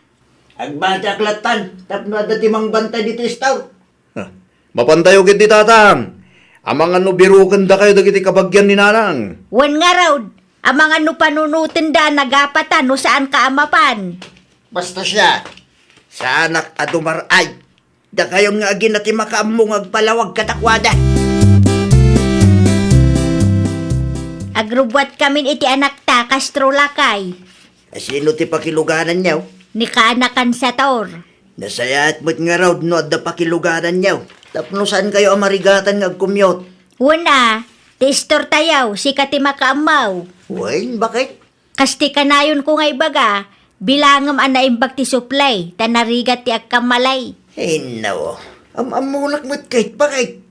Agbatiak lattan, tapno adda ti mangbantay ditoy store. Ah, mapantayo ketdi, Tatang. Amangan no birukendakayo dagiti kabagian ni Nanang. Wen ngarud, amangan no panunotenda a nagapatan no saanka a mapan. Basta siak, saanak a dumar-ay. Dakayon nga agina ti makaammo nga agpalawag kadakuada. Agrubbuatkamin iti anakta, Castro, lakay. Asino ti pakilugananyo? Ni Kaanakan Sator. Nasayaat met ngarud no adda pakilugananyo. Tapno saankayo a marigatan nga agkumyot. Wen a, ti istortayo, sika ti makaammo. Wen, bakit? Kas ti kanayonko nga ibaga, bilangem a naimbag ti supply, ta narigat ti agkammalay. Innaw, am-ammonak met ket, bakit?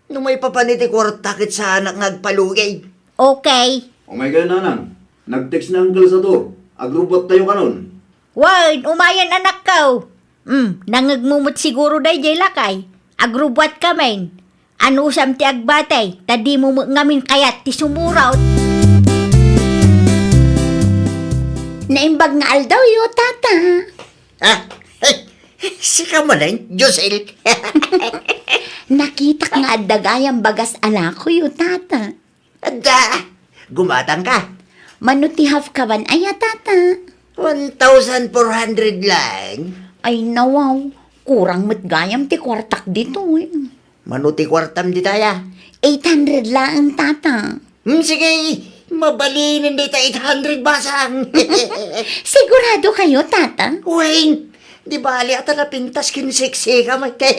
No maipapan iti kuarta ket saanak nga agpalugay. Okay. Umay kayo, Nanang. Nag-text ni Uncle Sator. Agrubbuattayo kanon. Wen, umayen, anakko. Hmm, nangngegmo met siguro daydiay, lakay. Agrubbuatkamin. Anusam ti agbatay, ta dimo met ngamin kayat ti sumurot. Naimbag nga aldawyo, Tata. Ah, eh, sika manen, Josel. Nakitak nga adda gayam bagas a lakoyo, Tata. Adda! Gumatangka. Mano ti half kaban aya, Tata? One thousand four hundred lang. Ay, nawaw. Kurang met gayam ti kuartak ditoy. Mano ti kuartam ditaya? Eight hundred laeng, Tata. Hmm, sige, mabalinen dayta eight hundred, Basang. Sigurado kayo, Tata? Wen, di bali a ta napintas ken seksi ka, mate.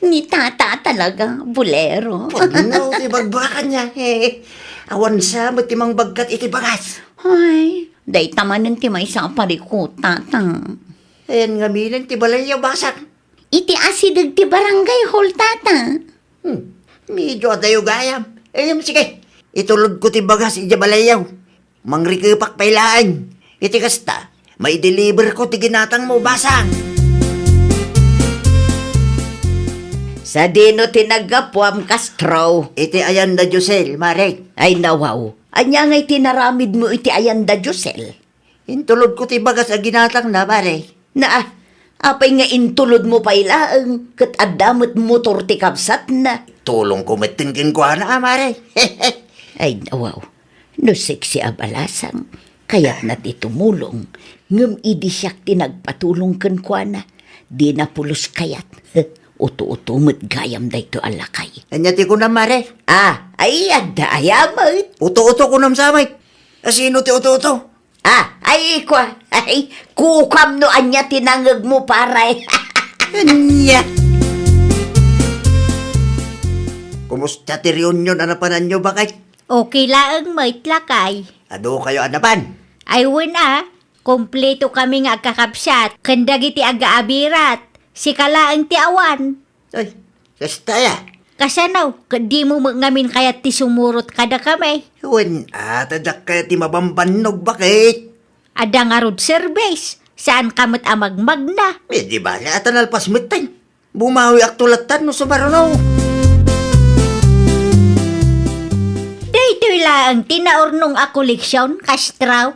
Ni Tata talaga, bulero. Pudno ti bagbakan niya, eh. Awan sa met ti mangbaggat iti bagas. Ay, dayta manen ti maysa a parikut, Tata. Ayan ngamin ti balayyo, Basang. Iti asideg ti barangay hall, Tata. Hmm, medyo adayo gayam. Em, sige, itulodko ti bagas idiay balayyo. Mangrikepak pay laeng. Iti kasta, maideliverko ti ginatangmo, Basang. Sadino ti naggapuam, Castro? Iti ayan da Josel, Mare. Ay, nawaw. Ania ngay ti naramidmo iti ayan da Josel? Intulodko ti bagas a ginatangna, Mare. Na, apay nga intulodmo pay laeng, ket adda met motor ti kabsatna? Tulongko metten kenkuana, a, Mare. Ay, nawaw. No seksi a balasang, kayatna ti tumulong, ngem idi siak ti nagpatulong kenkuana, dina pulos kayat. Uto-uto met gayam daytoy a lakay. Ania ti kunam, Mare? Ah, ay, adda aya met. Uto-uto kunam sa met. Asino ti uto-uto? Ah, ay, kua, ay, kukam no ania ti nangegmo, pare. Ania? Kumusta ti reunion a napananyo, baket? Okay laeng met, lakay. Adu kayo a napan? Ay, wen a, kompleto kami nga agkakabsat, ken dagiti agaabirat, sika laeng ti awan. Ay, kasta aya? Kasano? Ket dimo met ngamin kayat ti sumurot kadakami? Wen, a, ta diak kayat ti mabambannog, baket? Adda ngarud service, saan ka met a magmagna. Eh, di bale, a ta nalpas metten. Bumawiakto lattan no sumaruno. Daytoy laeng ti naurnong a koleksion, Castro.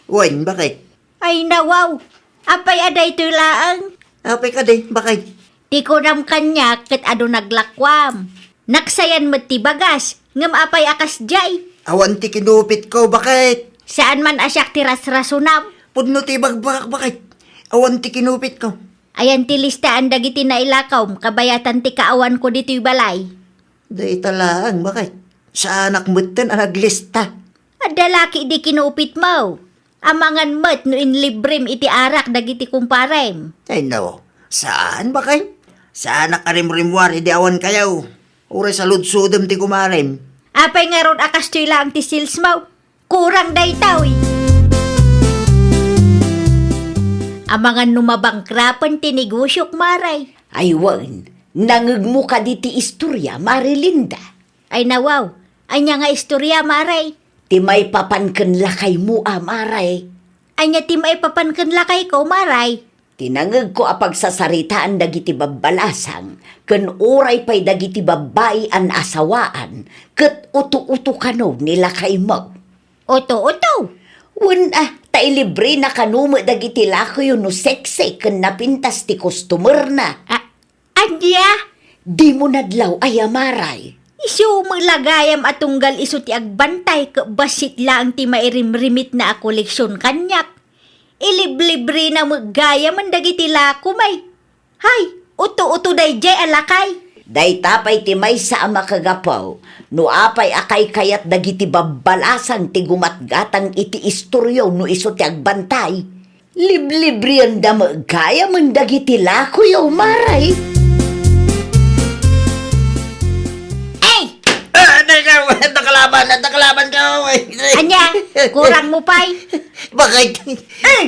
Wen, baket? Ay, nawaw. Apay a daytoy laeng? Apay kadi, baket? Ti kunam kaniak ket adu naglakuam. Naksayan met ti bagas, ngem apay a kasdiay? Awan ti kinupitko, baket? Saan man a siak ti rasrasonam. Pudno ti ibagbagak, baket? Awan ti kinupitko. Ayan ti listaan dagiti nailakawm kabayatan ti kaawanko ditoy balay. Dayta laeng, baket? Saanak metten a naglista. Adda la ketdi kinupitmo. Amangan met no inlibrem iti arak dagiti kumparem. Ay, no. Saan, baket? Saanak a rimrimmuar idi awan kayo. Uray saludsodem ti kumarem. Apay ngarud a kastoy laeng ti salesmo? Kurang daytoy. Amangan no mabangkrapen ti negosiok, Mare. Ay, wen, nangegmo kadi ti istoria, Mare Linda? Ay, nawaw. Ania nga istoria, Mare? Ti maipapan ken lakaymo a, Mare. Ania ti maipapan ken lakayko, Mare? Ti nangegko a pagsasaritaan dagiti babbalasang ken uray pay dagiti babbai a naasawaan ket uto-uto kano ni lakaymo. Uto-uto? Wen a, ta ilibrena kano met dagiti lakoyo no seksi ken napintas ti customerna. A-, ania? Dimo nadlaw aya, Mare? Isu met la gayam a tunggal isu ti agbantay ket bassit laeng ti mairimrimitna a koleksion kaniak. Iliblibrena met gayamen dagiti lakom ay. Hay, uto-uto daydiay a lakay. Dayta pay ti maysa a makagapu no apay a kaykayat dagiti babbalasang ti gumatgatang iti istoryo no isu ti agbantay. Liblibrianda met gayamen dagiti lakoyo, Mare. Ay! Ah, aday ka, nakalaban, nakalaban ka, oy. Ania? Kurang mo pay? Bakit? Eh!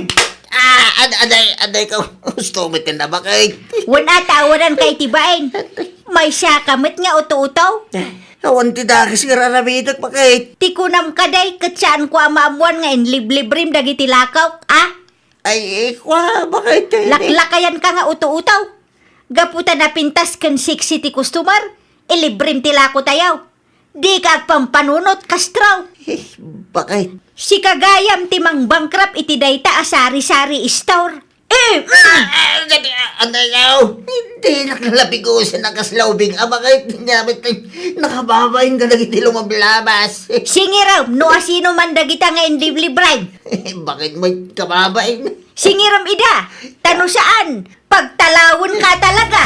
Ah, ad-, aday, aday ka. Gusto mo tinda, bakit? Wen a, tawadan ka iti bain. Maysa ka met nga uto-uto. Awan ti dakes nga raramidek, bakit? Ti kunam kaday, ket saanko a maammuan nga inliblibrim dagiti lakok, a? Ay, eh, kwa, bakit? Laklakayan ka nga uto-uto. Gapu ta napintas ken sexy ti customer, ilibrem ti lako tayo. Dika agpampanunot, Castro. Eh, bakit? Sika gayam ti mangbankrupt iti dayta a sari-sari store. Eh, mm. Ah, ah, dati, ah, anay ka, oh. Hindi, nakalabigusan ang kaslaubing. Ah, bakit? Nakababa yung kadagiti lumablabas. Singirem, no asino man dagita nga inliblibray. Bakit mo kababain? Singirem ida, ta no saan, pagtalawon ka talaga.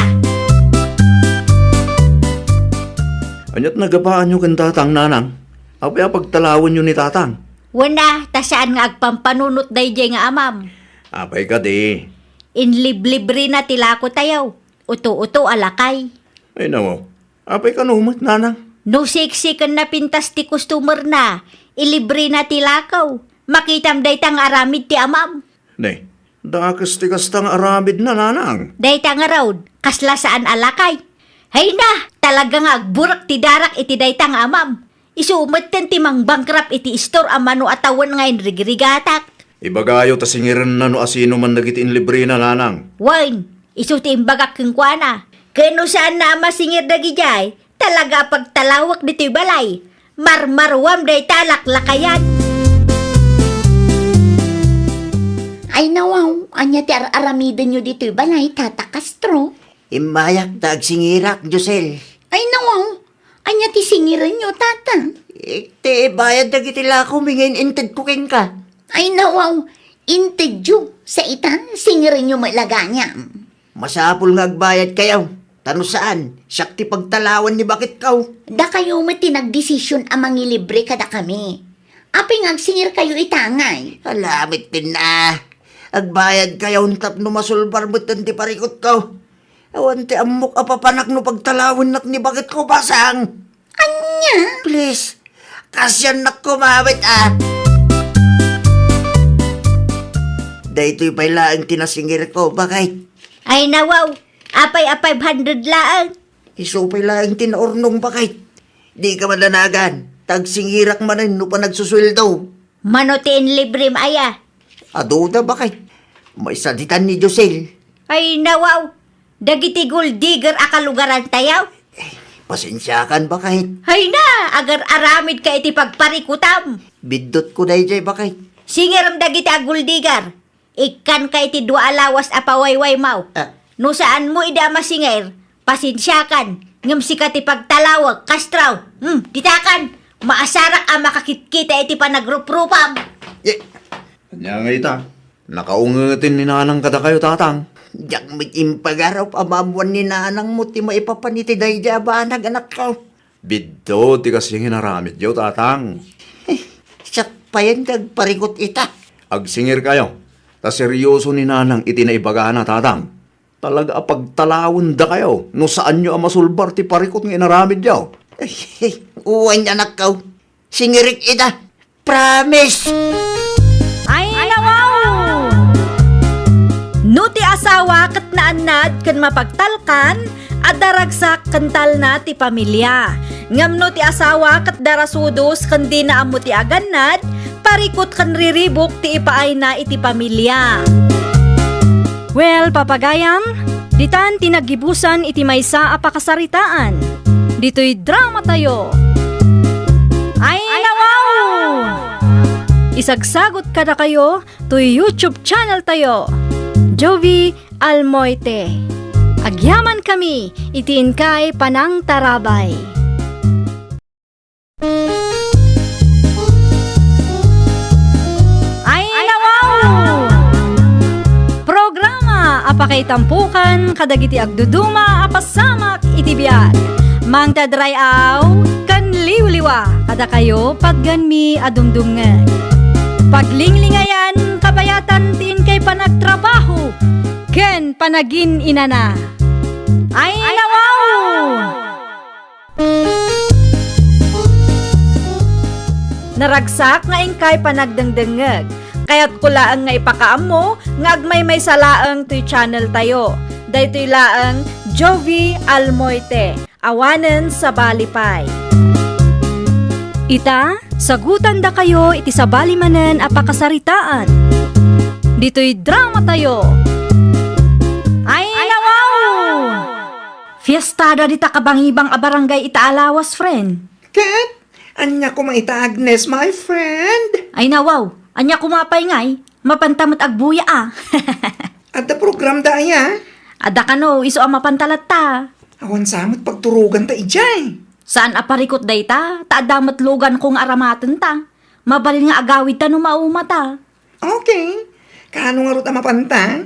Ket nagapaanyo ken tatang, nanang? Apay a pagtalawenyo ni tatang? Wen a, ta saan nga agpampanunot daydiay nga amam. Apay kadi? Inliblibrina ti lako tayo. Uto-uto a lakay. Ay, nawaw. Apay kano met, nanang? No siksiken napintas ti customer na, ilibrina ti lako. Makitam dayta nga aramid ti amam. Ne, dakes ti kasta nga aramidna, nanang. Dayta ngarud, kasla saan a lakay. Hay na, talaga nga agburak ti darak iti dayta nga amam. Isu metten ti mangbankrupt iti istor a mano a tawen nga inrigrigatak. Ibagayo ta singirenna no asino man dagiti inlibrina, nanang. Wen, isu ti imbagak kenkuana. Ken no saanna a masingir dagidiay, talaga a pagtalawek ditoy balay. Marmaruam dayta a laklakayan. Ay, nawaw, ania ti ar-aramidenyo ditoy balay, Tata Castro? Immayak ta agsingirak, Josel. Ay, nawaw, ania ti singirenyo, Tata? Eh, ti bayad dagiti lako, mingin intedko kenka. Ay, nawaw, intedyo, sa ita, singirenyo met la gayam. Masapul nga agbayadkayo, ta no saan, siak ti pagtalawan ni baketko. Dakayo met ti nagdesisyon a mangilibre kadakami. Apay nga agsingirkayo ita ngay? Ala met ti na. Agbayadkayo tapno masulbar metten ti parikutko. Awan ti ammok a papanak no pagtalawennak ni baketko, basang. Ania? Please, kasiannak kumawit, ah. Daytoy pay laeng ti nasingirko, baket. Ay, nawaw. Apay a five hundred laeng? Isu pay laeng ti naurnong, baket. Dika madanagan, ta agsingirak manen no panagsusueldo. Mano ti inlibrem aya? Aduda, baket. Maisaditan ni Josel. Ay, nawaw. Dagiti gold digger a kalugarantayo? Eh, pasensiakan, baket. Hay na, agar-aramidka iti pagparikutam. Biddutko daydiay, baket. Singirem dagiti a gold digger. Ikkanka iti dua a lawas a pawaywaymaw. Ah. No saanmo idi a masingir, pasensiakan. Ngem sika ti pagtalawek, Castro. Hmm, ditakan. Maasarak a makakitkita iti panagruprupam. Eh, ania nga ita? Nakaungeten ni nanang kadakayo, tatang. Diak met impagarup a maammuan ni nanangmo ti maipapan iti daydiay a banag, anakko. Biddut ti kasdi nga inaramidyo, tatang. Eh, siak payen ti agparikut ita. Agsingirkayo, ta serioso ni nanang iti naibagana, tatang. Talaga a pagtalawendakayo no saanyo a masulbar ti parikut nga inaramidyo. Eh, eh, wen, anakko. Singirik ita. Promise! Ay, nawaw! No ti asawa ket naannad ken mapagtalkan, adda ragsak ken talna ti pamilia. Ngem no ti asawa ket darasudos ken dina ammo ti agannad, parikut ken riribuk ti ipaayna iti pamilia. Well, papagayam, ditan ti naggibusan iti maysa a pakasaritaan. Ditoy dramatayo. Ay, nawaw! Isagsagot kadakayo toy YouTube channel tayo, Jovi Almoite. Agyamankami iti inkay panangtarabay. Ay, nawaw! Programa a pakaitampukan kadagiti agduduma a pasamak iti biag. Mangted ray-aw ken liwliwa kadakayo patgenmi a dumdumngeg. Paglinglingayan kabayatan ti inkay panagtrabaho ken panagin-inana. Ay, nawaw! Naragsak nga inkay panagdengdengngeg. Kayatko laeng nga ipakaammo nga agmaymaysa laeng toy channel tayo. Daytoy laeng Jovi Almoite, awanen sabali pay. Ita, sagutandakayo iti sabali manen a pakasaritaan. Ditoy dramatayo. Ay, nawaw! Fiestada dita kabangibang a barangay ita a lawas, friend. Ket, ania koma ita, Agnes, my friend? Ay, nawaw, ania koma pay ngay? Mapanta met agbuya a. Adda programda aya? Adda kano, isu a mapanta latta. Awan sa met pagturoganta idiay. Saan a parikut dayta, ta adda met luganko nga aramatenta. Mabalin nga agawidta no maumata. Okay. Kaano ngarud a mapanta?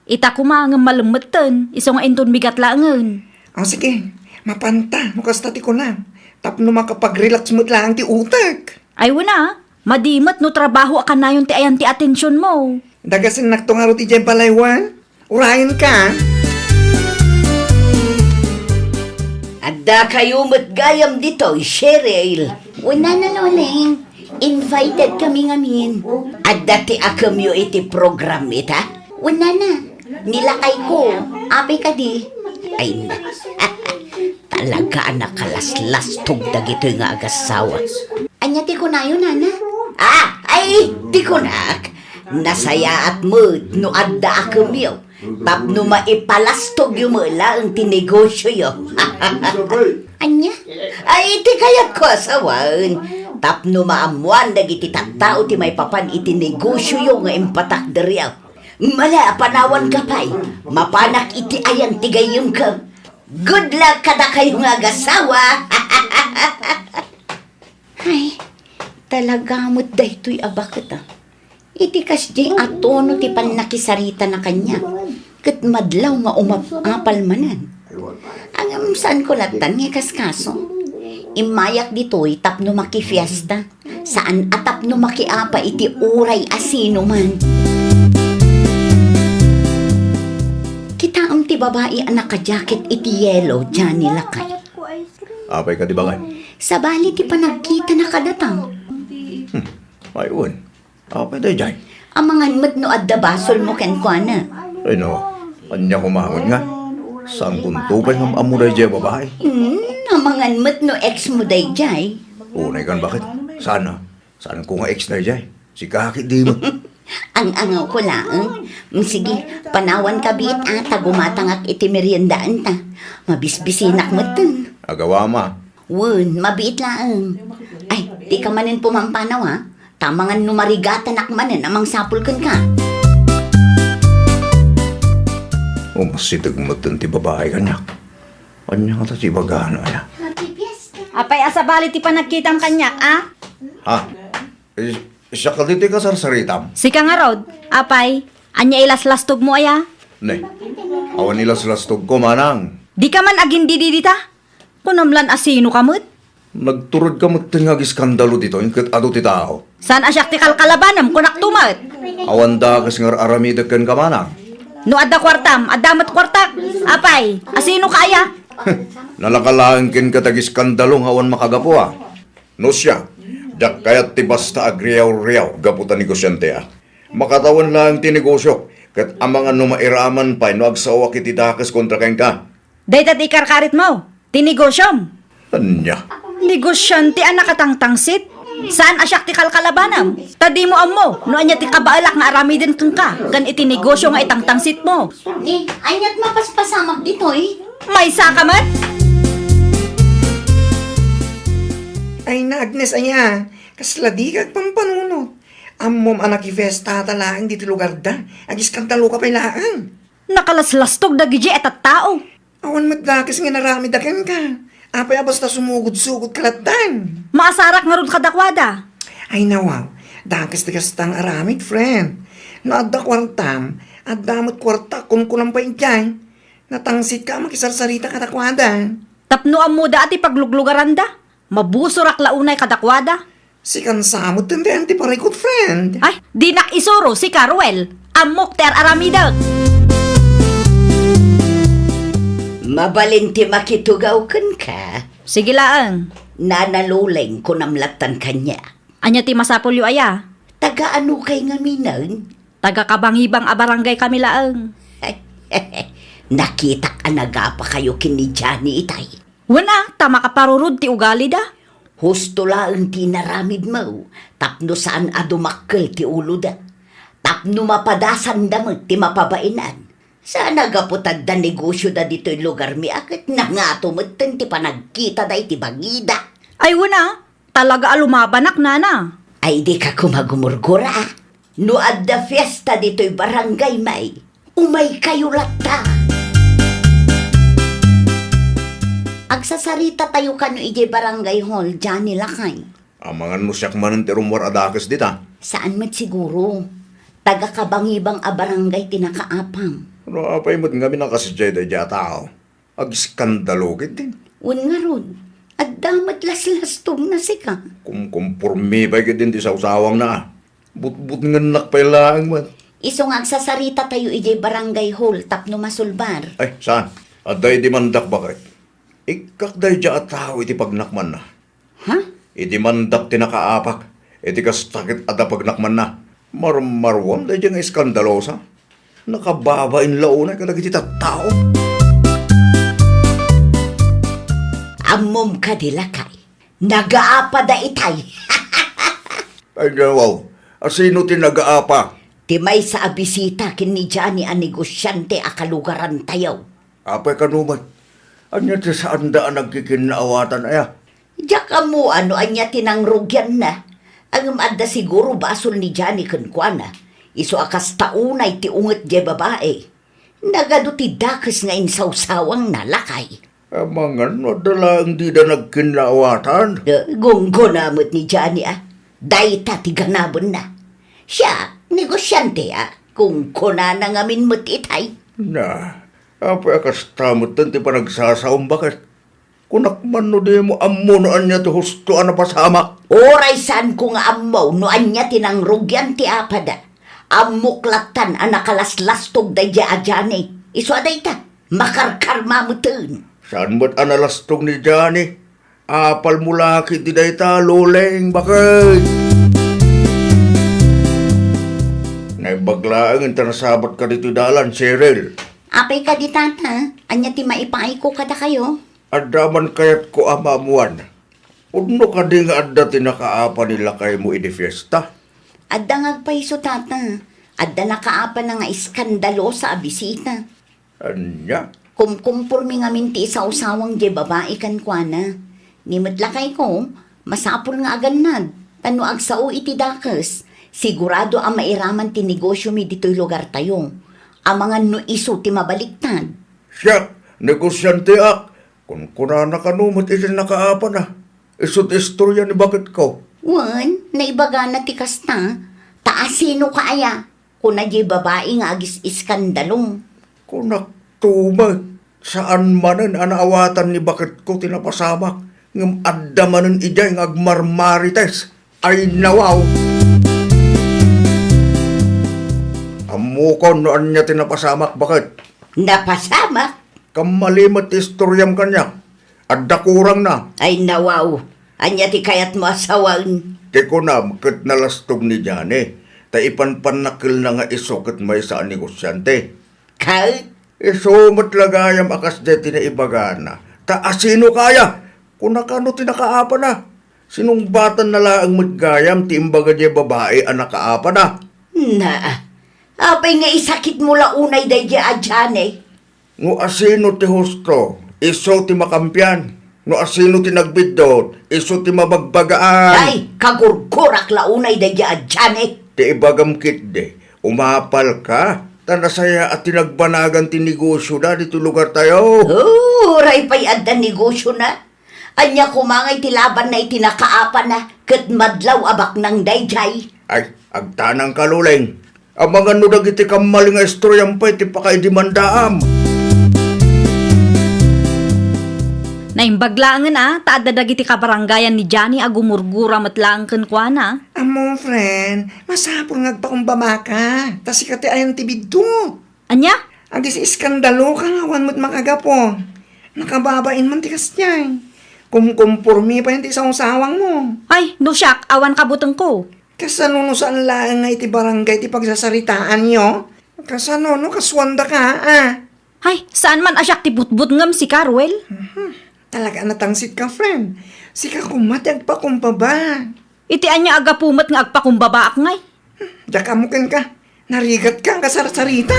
Ita koma ngem malemmetten, isu nga inton bigat laengen. O sige, mapanta no kasta ti kunam. Tapno makapag-relax met laeng ti utek. Ay, wen a, madi met no trabaho a kanayon ti ayan ti atensionmo. Dagasennak to ngarud idiay balay wen. Urayenka. Adda kayo met gayam ditoy, Cheryl. Wen a, Nana Loleng. Invited kami ngamin. Adda ti akemyo iti program ita? Wen, Nana. Ni lakayko. Apay kadi? Ay, na. Talaga a nakalaslastog dagitoy nga agassawa. Ania ti kunayo, Nana? Ah, ay, ti kunak. Nasayaat met no adda akemyo. Tapno maipalastogyo met laeng ti negosioyo. Ania? Ay, iti kayatko a sawen. Tapno maammoan dagiti tattao ti maipapan iti negosioyo nga impatakderyo. Mala, panawanka pay. Mapanak iti ayan ti gayyemko. Good luck kadakayo nga agassawa. Ay, talaga met daytoy a baket, a. Iti kasdiay a tono ti pannakisaritana kaniak, ket madlaw nga umap-apal manen. Ngem saanko lattan nga ikaskaso. Immayak ditoy tapno makifiesta, saan a tapno makiapa iti uray a sinoman. Kitaem ti babai a nakajaket iti yelo, Johnny, lakay. Apay kadi, baket? Sabali ti panagkitana kadata. Hmm. Ay, wen. Apay daydiay? Amangan met no adda basolmo kenkuana. Ay, no. Ania koma ngarud nga? Saanko pay nga am-ammo daydiay a babai. Hmm, amangan met no ex mo daydiay. Unay kan, baket? Saan a? Saanko nga ex daydiay? Sika ket di met. Ang-angawko laeng. Mm, sige, panawanka biit a, ta gumatangak iti meriendaanta. Mabisbisinak metten. Agawam a. Wen, mabiit laeng. Ay, dika manen pumampanaw, a. Ta amangan no marigatanak manen a mangsapul kenka. Umasideg metten ti babai kaniak. Ania ngata ti ibagana, aya? Apay a sabali ti panagkitam kaniak, a? Ha? Is-, siak kadi ti kasarsaritam? Sika ngarud, apay, ania ilaslastogmo aya? Ne, awan ilaslastogko, manang. Dika man agindidi dita? Kunam lan a sinoka met? Nagturodka metten nga agiskandalo ditoy, ket adu ti tao. Saan a siak ti kalkalabanem, kunakto met. Awan dakes nga ar-aramidek kenka, manang. No adda kuartam, adda met kuartak. Apay, a sinoka aya? Nalaka laeng kenka ti agiskandalo nga awan makagapu, a. No siak, diak kayat ti basta agriaw-riaw gapu ta negosiante, a. Makatawen laeng ti negosiok, ket amangan no mairaman pay no agsawak iti dakes kontra kenka. Dayta ti ikarkaritmo, ti negosiom. Ania? Negosiante a nakatangtangsit? Saan a siak ti kalkalabanem? Ta dimo ammo no ania ti kabaelak nga aramiden kenka ken iti negosio nga itangtangsitmo. Ni, aniat mapaspasamak ditoy? Maysaka met? Ay na, Agnes, aya, kasla dika agpampanunot. Ammom a nakifestata laeng ditoy lugarda. Agiskandaloka pay laeng. Nakalaslastog dagidiay a tattao. Awan met dakes nga inaramidda kenka. Apay a basta sumugod-sugodka lattan? Maasarak ngarud kadakuada. Ay, nawaw. Dakes ti kasta nga aramid, friend. No adda kuartam, adda met kuartak, kunkunam pay idiay. Natangsitka a makisarsarita kadakuada. Tapno ammoda a ti pagluglugaranda, mabusorak la unay kadakuada. Sikan sa met ti parikut, friend. Ay, dinak isuro, sika, Ruel. Ammok ti ar-aramidek. Mabalin ti makitugaw kenka. Sige laeng. Nana Loleng, kunam lattan kaniak. Ania ti masapulyo aya? Taga anokay ngaminen? Taga Kabangibang a barangay kami laeng. Nakitak a nagapakayo ken ni Johnny itay. Wen a, ta makaparurod ti ugalida. Husto laeng ti inaramidmo tapno saan a dumakkel ti uloda. Tapno mapadasanda met ti mapabaenan. Saan a gapu ta adda negosioda ditoy lugarmi a ket nangato metten ti panagkitada iti bagida. Ay, wen a, talaga a lumabanak, nana. Ay, dika koma gumurgura. No adda fiesta ditoy barangay, may, umaykayo latta. Agsasarita tayo kano idiay barangay hall, Johnny, lakay. Amangan no siak manen ti rummuar a dakes dita. Saan met siguro. Taga Kabangibang a barangay ti nakaapam. No apay met ngamin a kasdiay daydiay a tao? Agiskandalo ketdin. Wen ngarud, Adda met laslastogna sika. Kumkumpormi pay ketdin ti sawsawangna. Butbutngennak pay laeng met. Isu nga agsasarita tayo idiay barangay hall tapno masulbar. Ay, saan? Adda idimandak baket. Ikkak daydiay a tao iti pagnakmanna. Ha? Idimandak ti nakaapak. Iti kasta ket adda pagnakmanna. Marmaruam daydiay nga eskandalosa. Nakababain la unay kadagiti tattao. Ammom kadi, lakay? Nagaapada itay. Ay, wow. Asino ti nagaapa? Ti maysa a bisita ken ni Johnny a negosiante a kalugarantayo. Apay kano met? Ania ti saanda a nagkikinnaawatan aya? Diak ammo no ania ti nangrugianna. Ngem adda siguro basol ni Johnny kenkuana. Isu a kasta unay ti unget diay babai. Nagadu ti dakes nga insawsawangna, lakay. Amangan no adda laeng dida nagkinnaawatan. Eh, gunggona met ni Johnny, a. Dayta ti ganabenna. Siak, negosiante, a. Gungonana ngamin met itay. Na, apay a kasta metten ti panagsasaom, baket? Kunak man no dimo ammo no ania ti husto a napasamak. Uray saanko nga ammo no ania ti nangrugian ti apada. Ammok lattan a nakalaslastog daydiay a Johnny. Isu a dayta, makarkarma metten. Saan met a nalastog ni Johnny? Apalmo la ketdi dayta, Loleng, baket? Naimbag laeng ta nasabatka ditoy dalan, Cheryl. Apay kadi, tata? Ania ti maipaayko kadakayo? Adda man kayatko a maammuan. Pudno kadi nga adda ti nakaapa ni lakaymo idi fiesta? Adda nga agpayso, tata. Adda nakaapana nga eskandalosa a bisita. Ania? Kumkumpormi ngamin ti isawsawang diay babai kenkuana. Ni met lakayko, masapul nga agannad. Ta no agsao iti dakes, sigurado a mairaman ti negosiomi ditoy lugartayo. Amangan no isu ti mabaliktad. Siak, negosianteak. Kunkunana kano met iti nakaapana. Isu ti istoria ni baketko. Wen, naibagana ti kasta. Ta asinoka aya? Kuna diay babai nga agis-iskandalo. Kunakto met, saan manen a naawatan ni baketko ti napasamak, ngem adda manen idiay nga agmarmarites. Ay, nawaw! Ammokon no ania ti napasamak, baket. Napasamak? Kammali met ti istoriam kaniak. Adda kurangna. Ay, nawaw. Ania ti kayatmo a sawen? Ti kunam ket nalastog ni Johnny, ta ipanpannakelna nga isu ket maysa a negosiante. Ket? Isu met la gayam a kasdiay ti naibagana. Ta asinoka aya? Kunaka no ti nakaapana. Sinungbatanna laeng met gayam ti imbaga diay babai a nakaapana. Na, apay nga isakitmo la unay daydiay a Johnny? No asino ti husto, isu ti makampian. No asino ti nagbiddut, isu ti mabagbagaan. Ay, kagurgurak la unay daydiay a Johnny. Ti ibagam ketdi, umapalka, ta nasayaat ti nagbanagan ti negosioda ditoy lugartayo. Oh, uray pay adda negosiona. Ania koma ngay ti labanna iti nakaapana ket madlaw a baknang daydiay? Ay, agtanangka, Loleng. Amangan no dagiti kammali nga istoriam pay ti pakaidemandaam. Naimbag laengen a, ta adda dagiti kabarangayan ni Johnny a gumurgura met laeng kenkuana. Ammo, friend, masapul nga agpakumbabaka, ta sika ti ayan ti biddut. Ania? Agis-iskandaloka nga awan met makagapu. Nakababain man ti kasdiay. Kumkumpormi pay ti sawsawangmo. Ay, no siak, awan kabutengko. Kasano no saan laeng nga iti barangay ti pagsasaritaanyo? Kasano no kasuandaka, a? Ay, saan man a siak ti butbut ngem sika, Ruel? Mhm. Talaga a natangsit ka, friend. Sika koma ti agpakumbaba. Iti ania a gapu met nga agpakumbabaak ngay? Diak ammo kenka. Narigatka a kasarsarita.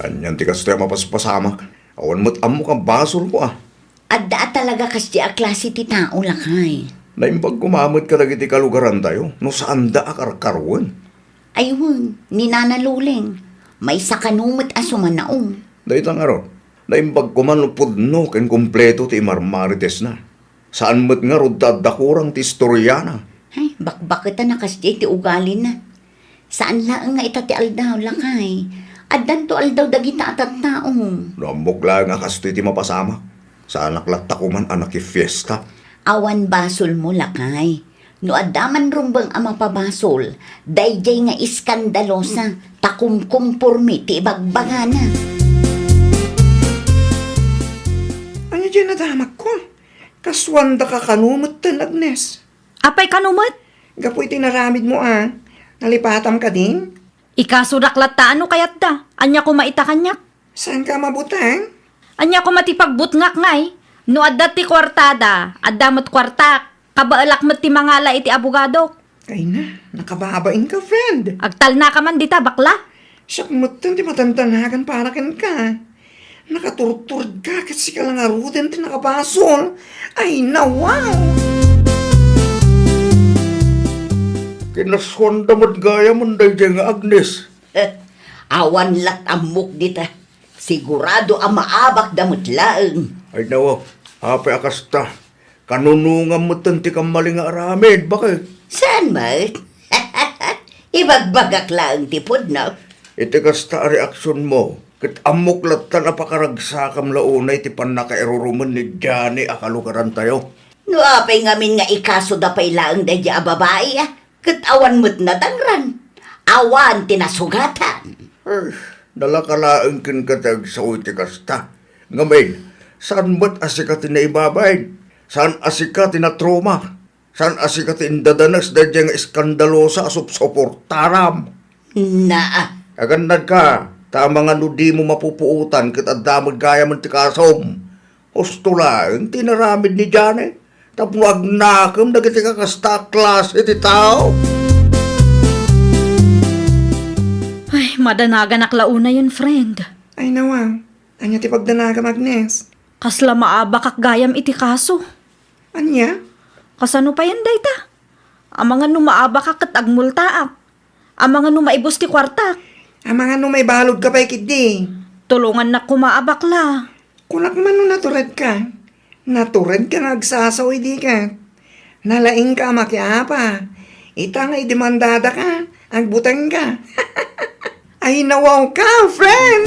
Anian ti kastoy a mapaspasamak? Awan met ammok a basolko a. Adda a talaga kasdi a klase ti tao, lakay. Naimbag koma met kadagiti kalugarantayo no saanda a karkaruen. Ay wen, ni Nana Loleng, maysa kano met a sumanaom. Dayta ngarud, naimbag koma no pudno ken kompleto ti imarmaritesna. Saan met ngarud ta adda kurang ti istoriana. Ay, bakbaketan a kasdiay ti ugalina. Saan laeng nga ita ti aldaw, lakay. Addanto aldaw dagita a tattao. No ammok laeng a kastoy ti mapasamak, saanak latta koman a nakifiesta. Awan basolmo, lakay. No adda man rumbeng a mapabasol, daydiay nga iskandalosa, ta kumkumpormi ti ibagbagana. Ania diay nadamakko? Kasuanda ka kano metten, Agnes? Apay kano met? Gapu iti naramidmo a, nalipatam kadin? Ikasodak latta no kayatda. Ania koma ita kaniak? Saanka a mabuteng? Ania koma ti pagbutngak ngay? No adda ti kuartada, adda met kuartak. Kabaelak met ti mangala iti abogadok. Ay na, nakababainka, friend. Agtalnaka man dita, bakla. Siak metten ti madandanagan para kenka. Nakaturturedka ket sika la ngaruden ti nakabasol. Ay na, wow! Kinasuanda met gayamen daydiay nga Agnes. Awan lat ammok dita. Sigurado a maabakda met laeng. Ay na, wow. Apay a kasta? Kanunongam metten ti kammali nga aramid, baket? Saan met? Ibagbagak laeng ti pudno. Iti kasta a reaksionmo, ket ammok lattan a pakaragsakam la unay ti pannakairurumen ni Johnny a kalugarantayo. No apay ngamin nga ikasoda pay laeng daydiay a babai, a? Ket awan met nadangran. Awan ti nasugatan. Ay, nalaka laeng kenka ti agsao iti kasta. Ngamin, saan met a sika ti naibabain? Saan a sika ti natrauma? Saan a sika ti indadanes daydiay nga iskandalosa a supsuportaram? Naa. Agannadka, ta amangan no dimo mapupuotan ket adda met gayamen ti kasom. Husto laeng ti inaramid ni Johnny tapno agnakem dagiti kakasta a klase ti tao. Ay, madanaganak la unayen, friend. Ay, nawa. Ania ti pagdanagam, Agnes? Kasla maabakak gayam iti kaso. Ania? Kasano payen dayta? Amangan no maabakak ket agmultaak. Amangan no maibus ti kuartak. Amangan no maibaludka pay ketdi. Tulongannak koma a bakla. Kunak man no naturedka. Naturedka nga agsasao idi ket. Nalaingka a makiapa. Ita nga idemandadaka, agbutengka. Ay, nawawka, friend!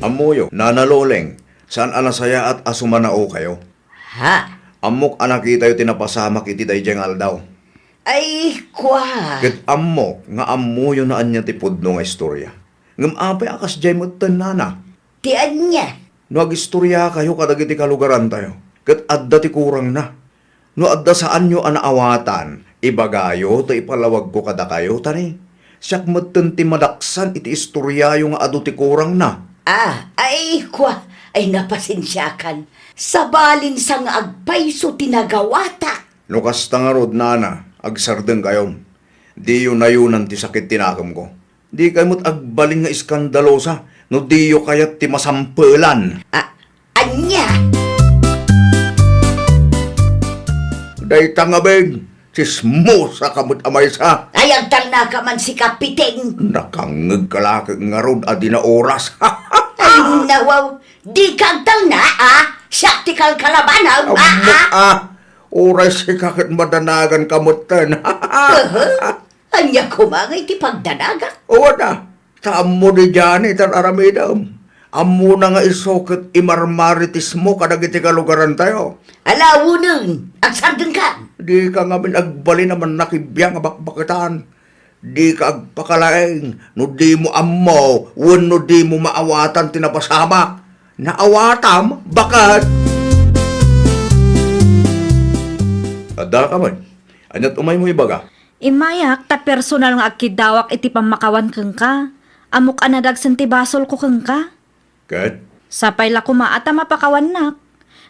Ammoyo, Nana Loleng, saan a nasayaat a sumanaokayo? Ha? Ammok a nakitayo ti napasamak iti daydiay nga aldaw. Ay, kua. Ket ammok nga ammoyo no ania ti pudno nga istorya. Ngem apay a kasdiay metten, Nana? Ti ania? No agistoriakayo kadagiti kalugarantayo, ket adda ti kurangna. No adda saanyo a naawatan, ibagayo ta ipalawagko kadakayo, tani, siak metten ti madaksan iti istoriayo nga adu ti kurangna. Ah, ay, kua, ay, napasensiakan. Sabalin sa nga agpayso ti nagawatak. No kasta ngarud, Nana, agsardengkayon. Diyo nayunan ti sakit ti nakemko. Dikay met agbalin nga iskandalosa no diyo kayat ti masampelan. A-, ania? Dayta ngamin, tsismosa ka met a maysa. Ay, agtalnaka man sika, Piting. Nakangngegka la ket ngarud a dina oras. Ay, nawaw, dika agtalna, a? Siak ti kalkalabanam, a, Ammok, a? a. Uray sika ket madanaganka metten. Aha. Ania koma ngay ti pagdanagak? Awan a, ta ammo ni Johnny ti ar-aramidem. Ammona nga isu ket imarmaritismo kadagiti kalugarantayo. Ala, unen, agsardengkan. Dika ngamin agbalin a mannakibiang a bakbaketan. Dika agpakalaing no dimo ammo wenno dimo maawatan ti napasamak. Naawatam, baket? Adda ka met. Ania't umaymo ibaga? Immayak ta personal nga agkiddawak iti pammakawan kenka. Ammok a nadagsen ti basolko kenka. Ket? Sapay la koma a ta mapakawannak.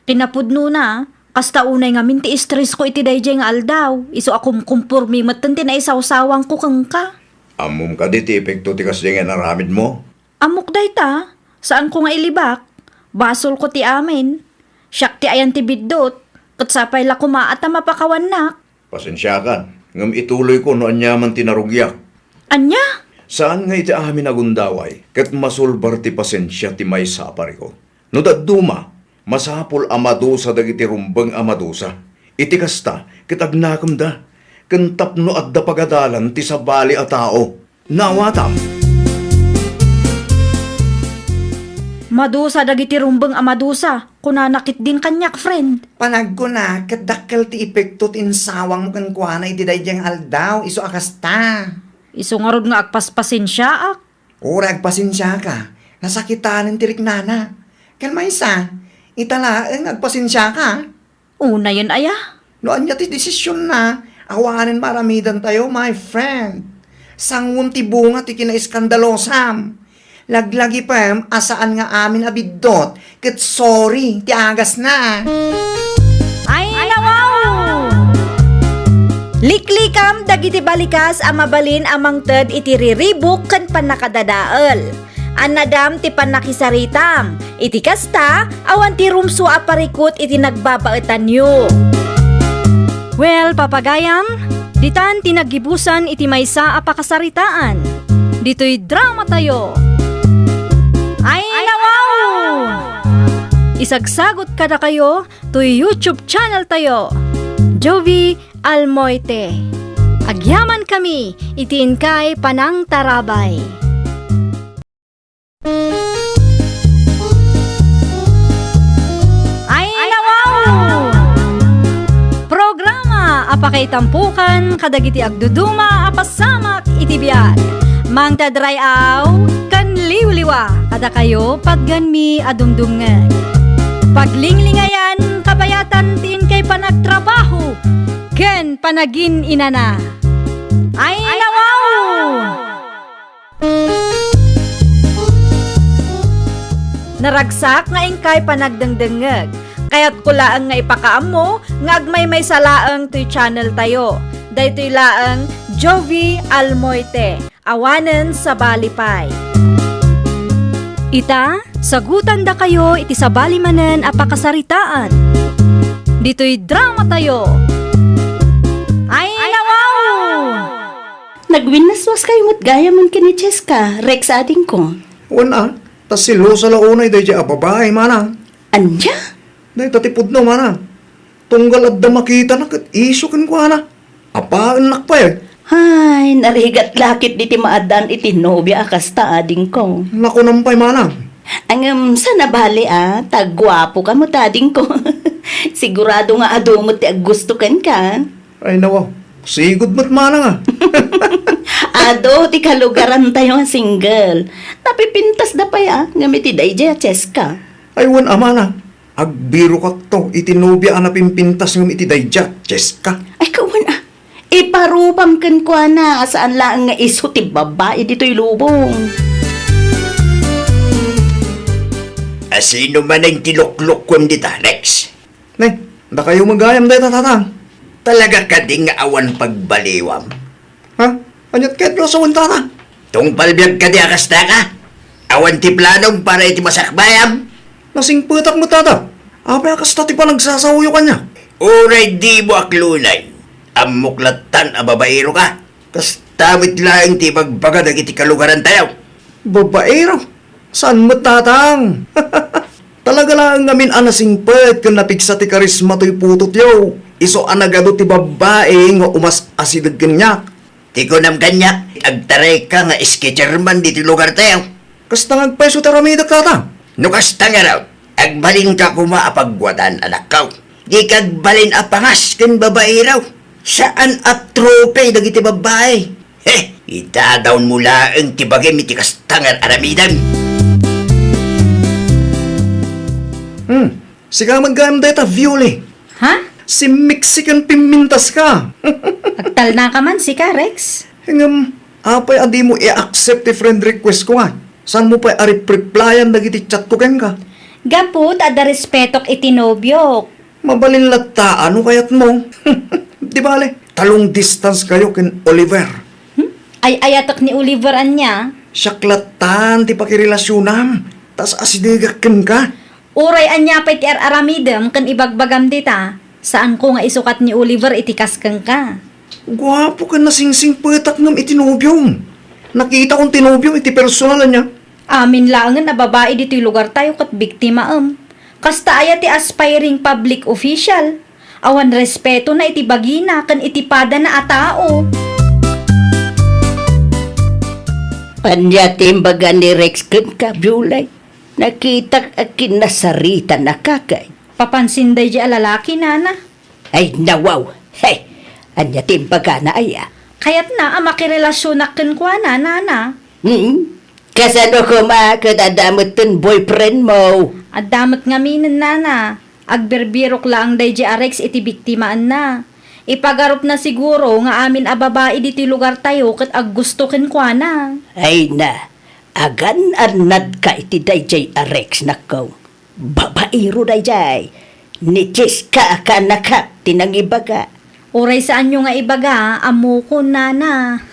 Kinapudnona, kasta unay ngamin ti estresko iti daydiay nga aldaw, isu a kumkumpormi metten ti naisawsawanko kenka. Ammom kadi ti epekto ti kasdiay nga inaramidmo? Ammok dayta, saanko nga ilibak. Basolko ti amin. Siak ti ayan ti biddut, ket sapay la koma a ta mapakawannak. Pasensiakan, ngem ituloyko no aniaman ti narugiak. Ania? Saan nga iti amin a gundaway, ket masulbar ti pasensia ti maysa a parikut. No dadduma, masapul a madusa dagiti rumbeng a madusa. Iti kasta, ket agnakemda. ken tapno adda pagadalan ti sabali a tao. Naawatam. Madusa dagiti rumbeng a madusa, kunana ketdin kaniak, friend. Panagkuna, ket dakkel ti epekto ti insawangmo kenkuana iti daydiay nga aldaw, isu a kasta. Isu ngarud nga agpaspasensiaak. Uray agpasensiaka, nasakitanen ti riknana. Ken maysa, ita laeng agpasensiaka. Unayen aya? No ania ti desisionna, awanen maaramidantayo, my friend. Sanguem ti bunga ti kinaiskandalosam. Laglagipem a saan nga amin a biddut, ket sorry ti agasna. Ay, nawaw! Liklikam dagiti balikas a mabalin a mangted iti riribuk ken pannakadadael. Annadam ti pannakisaritam. Iti kasta, awan ti rumsua a parikut iti nagbabaetanyo. Well, papagayam, ditan ti naggibusan iti maysa a pakasaritaan. Ditoy dramatayo. Ay, nawaw! Isagsagut kadakayo toy YouTube channel tayo, Jovie Almoite. Agyamankami iti inkay panangtarabay. Ay, nawaw! Programa a pakaitampukan kadagiti agduduma a pasamak iti biag. Mangted ray-aw ken liwliwa kadakayo patgenmi a dumdumngeg. Paglinglingayan kabayatan ti inkay panagtrabaho ken panagin-inana. Ay, nawaw! Naragsak nga inkay panagdengdengngeg. Kayatko laeng nga ipakaammo nga agmaymaysa laeng toy channel tayo. Daytoy laeng Jovie Almoite, awanen sabali pay. Ita, sagutandakayo iti sabali manen a pakasaritaan. Ditoy dramatayo. Ay, nawaw! Nagwinnaswaskayo met gayam ken ni Cheska, Rex adingko. Wen a, ta selosa la unay daydiay a babai, manang. Ania? Dayta ti pudno, manang. Tunggal adda makitana ket isu kenkuana. Apaennak pay. Ay, narigat la ketdi ti maaddaan iti nobia a kasta, adingko. Nakunam pay, manang. Ngem, saan a bale a, ta guapoka met, adingko. Sigurado nga adu met ti aggusto kenka. Ay, nawa. Sigud met manang a. Adu ti kalugarantayo nga single. Napipintasda pay a, ngem iti daydiay a Cheska. Ay, wen a manang. Agbirokakto iti nobia a napimpintas ngem iti daydiay a Cheska. Ay, kawan a. Iparupam kenkuana a saan laeng nga isu ti babai ditoy lubong. A sino manen ti luklukuem dita, Rex? Ne, dakayo met gayam dayta, Tatang. Talaga kadi nga awan pagbaliwam? Ha? Aniat ket no sawen, Tatang? Tungpal biag kadi a kasta ka? Awan ti planom para iti masakbayam? Nasingpetak met, Tata. Apay a kasta ti panagsasaoyo kaniak? Uray dimo aklonay, ammok lattan a babaero ka. Kasta met laeng ti ibagbaga dagiti kalugarantayo. Babaero? Saan met, Tatang? Talaga laeng ngamin a nasingpet ken napigsa ti karisma toy putotyo. Isu a nagadu ti babbai nga umas-asideg kaniak. Ti kunam kaniak, agtarayka nga sketcher man ditoy lugartayo. Kasta nga agpayso ti aramidek, Tatang. No kasta ngarud, agbalinka koma a pagwadaan, anakko. Dika agbalin a pangas ken babaero. Saan a trophy dagiti babbai. He, idadawnmo laeng ti bagim iti kasta nga ar-aramidem. Hmm, sika met gayam dayta, Viole. Ha? Simmiksiken pimmintaska. Agtalnaka man sika, Rex. Ngem, apay a dimo i-accept ti friend request ko, a? Saanmo pay a rep-replyan dagiti chat ko kenka? Gapu ta adda respetok iti nobiok. Mabalin latta no kayatmo. Di bale, ta long distance kayo ken Oliver. Hmm? Ay-ayatek ni Oliver ania? Siak lattan ti pakirelasionam, ta as-asidegak kenka. Uray ania pay ti ar-aramidem ken ibagbagam dita, saanko nga isukat ni Oliver iti kas kenka. Guapo ken nasingsingpetak ngem iti nobiom. Nakitakon ti nobiom iti personal ania. Amin laengen a babai ditoy lugartayo ket biktimaem. Kasta aya ti aspiring public official? Awan respetona iti bagina ken iti padana a tao. Ania ti imbaga ni Rex kenka, Biulay? Nakitak a kinasaritanaka kay. Papansin daydi a lalaki, nana. Ay, nawaw. Hey, ania ti imbagana, aya? Kayatna a makirelasionak kenkuana, nana. Hmm? Kasano koma ket adda metten boyfriend mo? Adda met ngaminen, nana. Agbirbirok laeng daydi a Rex iti biktimaenna. Ipagarupna siguro nga amin a babai ditoy lugartayo ket aggusto kenkuana. Ay na, agan-annadka iti daydiay a Rex, nakkaw. Babaero daydiay. Ni Cheska a kaanakak ti nangibaga. Uray saanyo nga ibaga, ammokon, nana.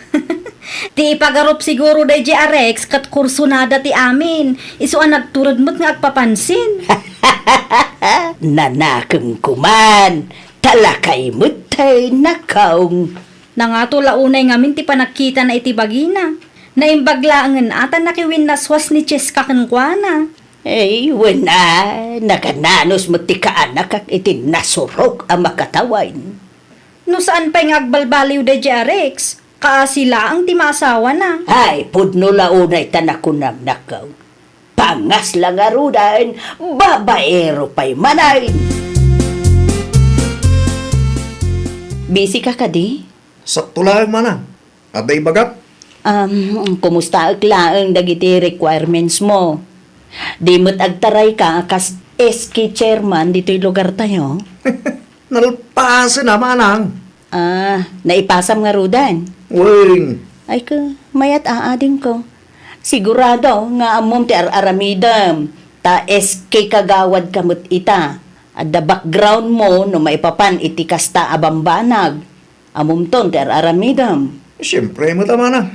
Ti ipagarup siguro daydi a Rex ket kursonada ti amin. Isu a nagtured met nga agpapansin. Nanakem koman, ta lakay met ti nakaw. Nangato la unay ngamin ti panagkitana iti bagina. Naimbag laengen a ta nakiwinnaswas ni Cheska kenkuana. Ay, wen a, nakananus met ti kaanakak iti nasurok a makatawen. No saan pay nga agbalbaliw daydi a Rex, kaasi laeng ti maasawana. Ay, pudno la unay ta nakunam, nakkaw. Pangas la ngaruden, babaero pay manen. Busy ka kadi? Sakto laeng, manang. Adda ibagak? Um, kumustaek laeng dagiti requirements mo? Di met agtarayka a kas S K chairman ditoy lugartayo? Nalpasen a, manang. Ah, naipasam ngaruden? Wen. Ay ka, mayat a, adingko. Sigurado nga ammom ti ar-aramidem, ta S K kagawadka met ita. Adda background mo no maipapan iti kasta a bambanag. Ammomton ti ar-aramidem. Siempre met a, manang.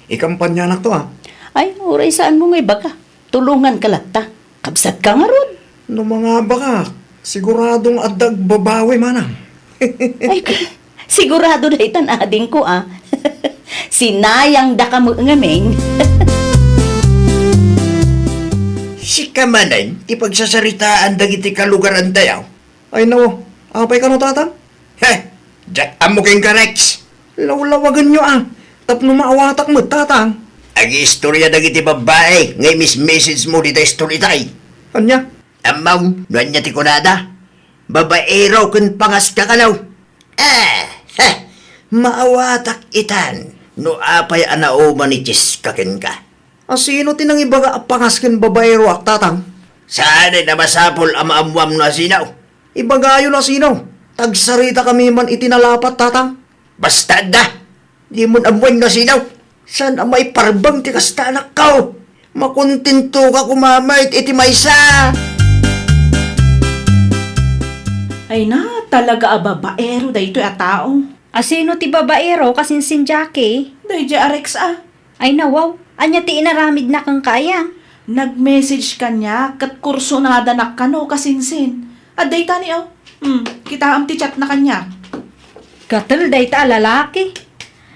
Ikampanyanak to, a. Ay, uray saanmo nga ibaga. Tulonganka latta. Kabsatka ngarud. No mangabakak, sigurado nga adda agbabawi, manang. Ay, ka-, sigurado daytan, adingko, a. Sinayangdaka met ngamin. Sika manen ti pagsasaritaan dagiti kalugarantayo? Ay, nao. Apay kano, tatang? He! Diak ammo kenka, Rex. Lawlawagenyo, a. Tapno maawatak met, tatang. Agiistorya dagiti babbai nga imismessage mo dita istorya tay. Ania? Ammom no ania ti kunada? Babaero ken pangaska kano? Eh, he! Maawatak itan no apay a nauman ni Cheska kenka. A, sino ti nangibaga a pangas ken babaeroak, tatang? Saanen a masapul a maammuam no asino. Ibagayo no asino. Tagsaritakami man iti nalapat, tatang. Basta adda. Dimon ammoen no asino. Saan a maiparbeng ti kasta, anakko. Makontentoka koma met iti maysa. Ay na, talaga a babaero daytoy a tao. Asino ti babaero, kasinsin, Jackie? Daydi a Rex, a. Ay, nawaw. Ania ti inaramidna kenka, aya? Nag-message kaniak ket kursonadanak kano, kasinsin. Adda itani, o. Hmm, kitaem ti chatna kaniak. Gatel dayta a lalaki.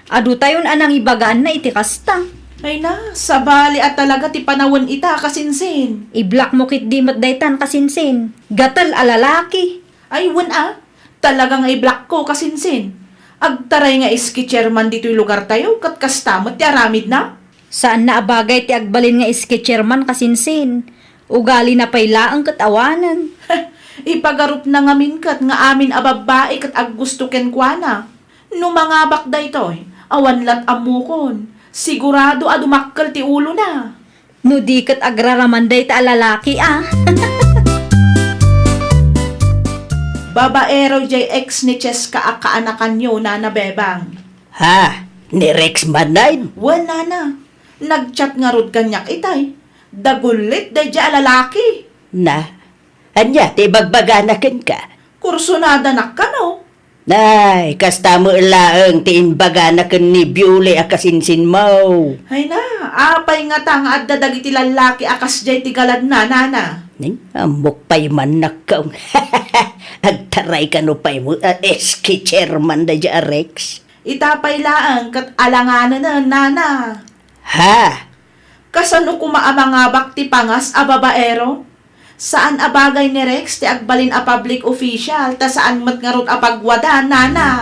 Adutayon a nangibagaanna iti kasta. Ay na, sabali a talaga ti panawen ita, kasinsin. I-block mo ketdi met daytan, kasinsin. Gatel a lalaki. Ay, wen a. Talaga nga i-blockko, kasinsin. Agtaray nga S K chairman ditoy lugartayo, ket kasta met ti aramidna? Saanna a bagay ti agbalin nga S K chairman, kasinsin. Ugalina pay laeng ket awanen. Ipagarupna ngamin ket nga amin a babbai ket aggusto kenkuana. No mangabak daytoy, awan lat ammokon. Sigurado a dumakkel ti ulona. No di ket agraraman dayta a lalaki, a. Babaero jay ex ni Cheska a kaanakanyo, Nana Bebang. Ha? Ni Rex manen? Wen, Nana. Nag-chat ngarud kaniak itay. Dagullit daydi a lalaki. Na, ania ti ibagbagana kenka? Kursonadanak kano? Ay, kasta met laeng ti imbagana ken ni Biuli a kasinsinmo. Ay na, apay ngata nga adda dagiti lallaki a kasdiay ti galadna, Nana? Ning, ammok pay man nakkaw. Agtaray kano pay mo, a, S K chairman daydi a Rex. Ita pay laeng ket alanganenen, Nana. Ha? Kasano koma a mangabak ti pangas a babaero? Saan a bagay ni Rex ti agbalin a public official, ta saan met ngarud a pagwada, nana.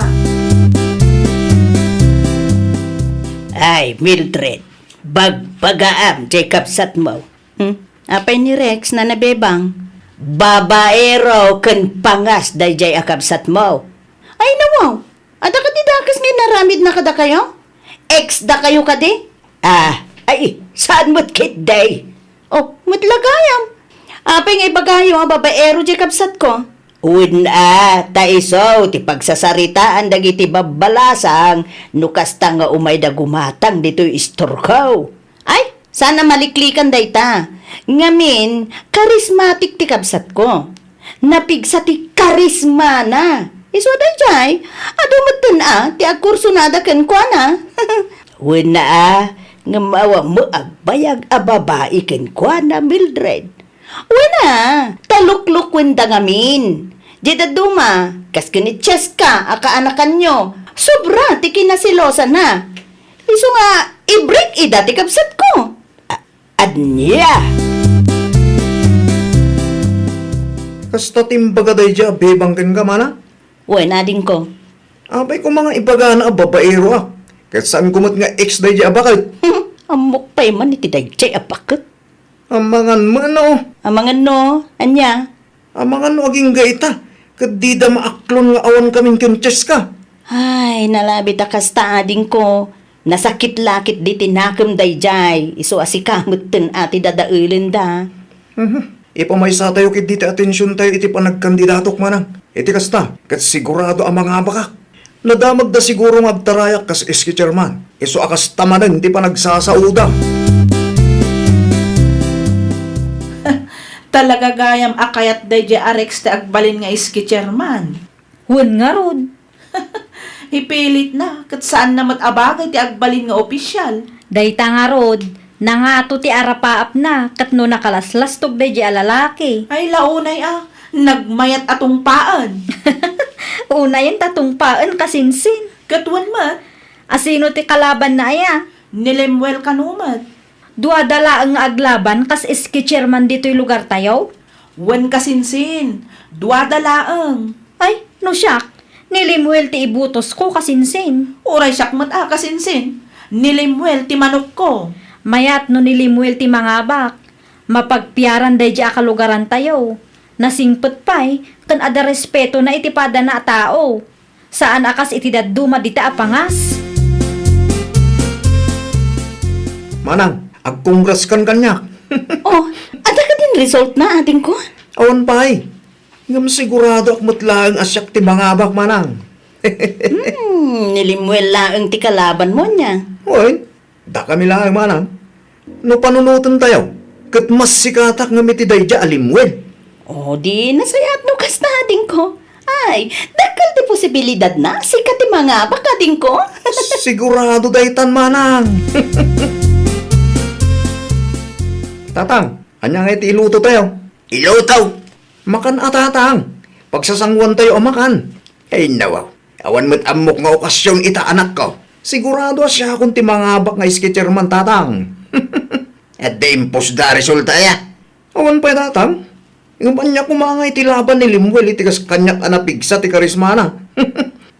Ay, Mildred, bagbagaam jay kabsatmo. Hmm? Apay ni Rex, nana Bebang? Babaero ken pangas dayjay a kabsatmo. Ay, nawaw. Adda kadi dakes nga inaramidna kadakayo? Ex dakayo kadi? Ah, ay, saan met ketdi? Oh, met la gayam. Apay nga ibagayo a babaero jay kabsatko? Wen a, ta isu ti pagsasaritaan dagiti babbalasang no kasta nga umayda gumatang ditoy istorko. Ay, saan a maliklikan dayta. Ngamin, charismatic ti kabsatko. Napigsa ti karismana. Isu a dayjay, adu metten a ti agkursunada kenkuana. Wen a, ngem awan met agbayag a babai kenkuana, Mildred. Wen a, ta luklukuenda ngamin. Diay dadduma, kas ken ni Cheska a kaanakanyo, sobra ti kinaselosana. Isu nga ibrik ida ti kabsatko. A-, ania? Kasta ti imbaga daydiay a Bebang kenka, manang? Wen, adingko. Apay koma nga ibagana a babaeroak, ket saanko met nga ex daydiay a baket? Ammok pay man iti daydiay a baket. Amangan met no. Amangan no? Ania? Amangan no agingga ita, ket dida maaklon nga awan kamin ken Cheska. Ay, nalabit a kasta, adingko. Nasakit la ketdi ti nakem daydiay, isu a sika metten a ti dadaelenda. Mhm. Ipamaysatayo ketdi ti atensiontayo iti panagkandidatok, manang. Iti kasta, ket sigurado a mangabakak. Nadamagda siguro nga agtarayak kas S K chairman. Isu a kasta manen ti panagsasaoda. Talaga gayam a kayat daydiay a Rex ti agbalin nga S K chairman. Wen ngarud. Ipilitna, ket saanna met a bagay ti agbalin nga opisyal. Dayta ngarud, nangato ti arapaapna ket no nakalaslastog daydiay a lalaki. Ay, la unay a, nagmayat a tungpaen. Unayen ta tungpaen, kasinsin. Ket wen met. Asino ti kalabanna aya? Ni Lemuel kano met. Duada laeng nga aglaban kas S K chairman ditoy lugartayo? Wen, kasinsin, duada laeng. Ay, no siak, ni Lemuel ti ibutosko, kasinsin. Uray siak met a, kasinsin, ni Lemuel ti manokko. Mayat no ni Lemuel ti mangabak. Mapagpiaran daydiay a kalugarantayo. Nasingpet pay, ken adda respetona iti padana a tao. Saan a kas iti dadduma dita a pangas. Manang, agkongraskan kaniak. Oh, adda kadin resultna, adingko? Awan pay. Ngem siguradoak met laeng a siak ti mangabak, manang. Hmm, ni Lemuel laeng ti kalabanmo ania? Wen, dakami laeng, manang. No panunotentayo, ket massikatak ngem iti daydiay a Lemuel. O, di nasayaat no kasta, adingko. Ay, dakkel ti posibilidadna, sika ti mangabak, adingko. Sigurado daytan, manang. Tatang, ania ngay ti ilutotayo? Iluto? Makan a, tatang. Pagsasanguantayo a makan. Ay, nawaw. Awan met ammok nga okasion ita, anakko. Sigurado a siakon ti mangabak nga S K chairman, tatang. Adda impusda a resulta aya? Awan pay, tatang. Ngem ania koma ngay ti laban ni Lemuel iti kas kaniak a napigsa ti karismana?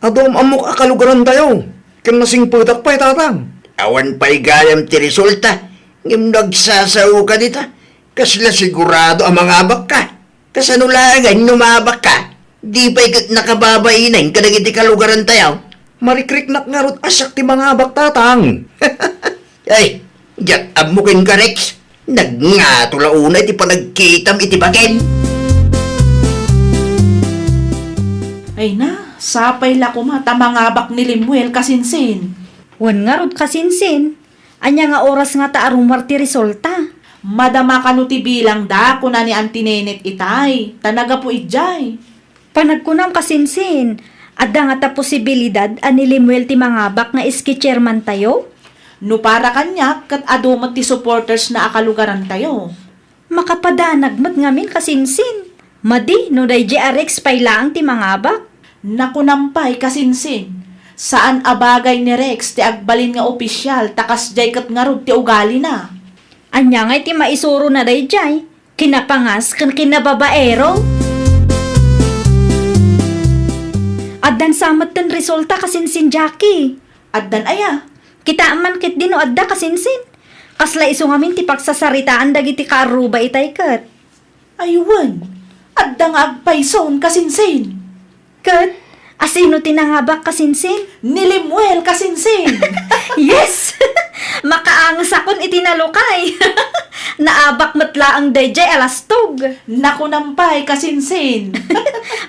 Adu am-ammok a kalugarantayo. Ken nasingpetak pay, tatang. Awan pay gayam ti resulta. Ngem no agsasaoka dita, kasla sigurado a mangabakka. Kasano laengen no maabakka? Di pay ket nakababainen kadagiti kalugarantayo? Marikriknak ngarud a siak ti mangabak, tatang. Ay, diak ammo kenka, Rex. Nagngato la unay ti panagkitam iti baken. Ay na, sapay la koma ta mangabak ni Lemuel, kasinsin. Wen ngarud, kasinsin. Ania nga oras ngata a rummuar ti resulta? Madama kano ti bilangda, kuna ni Auntie Nenet itay, ta nagapu idiay. Panagkunam, kasinsin, adda ngata posibilidad a ni Lemuel ti mangabak nga S K chairmantayo? No para kaniak, ket adu met ti supportersna a kalugarantayo. Makapadanag met ngamin, kasinsin. Madi no daydiay a Rex pay laeng ti mangabak. Nakunam pay, kasinsin, saan a bagay ni Rex ti agbalin nga opisial ta kasdiay ket ngarud ti ugalina. Ania ngay ti maisurona daydiay? Kinapangas ken kinababaero. Addan sa metten resulta, kasinsin, Jackie. Addan aya? Kitaem man ketdi no adda, kasinsin. Kasla isu ngamin ti pagsasaritaan dagiti kaarruba itay ket. Ay wen, adda nga agpayson, kasinsin. Ket, asino ti nangabak, kasinsin? Ni Lemuel, kasinsin. Yes! Makaangesakon iti nalukay. Naabak met laeng daydiay a lastog. Nakunam pay, kasinsin.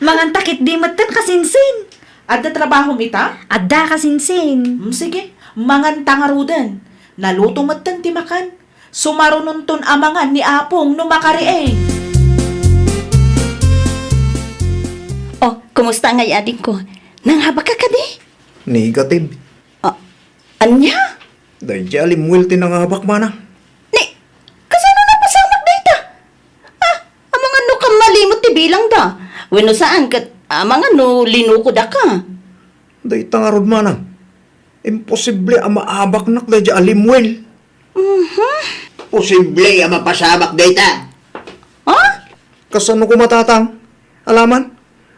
Manganta ketdi metten, kasinsin. Adda trabahom ita? Adda, kasinsin. Mm, sige, manganta ngaruden. Naluto metten ti makan. Sumarunonton a mangan ni Apong no makariing. Oh, kumusta ngay adingko? Nangabak ka kadi? Negative. Ah, ania? Daydiay a Lemuel ti nangabak, manang. Ni, kasano napasamak dayta? Ah, amangan no kammalimot ti bilangda. Wenno saan ket amangan no linukodaka. Dayta ngarud, manang. Imposible a maabaknak daydiay a Lemuel. Mhm. Posible a mapasamak dayta. Ha? Kasano koma, Tatang? Alaman,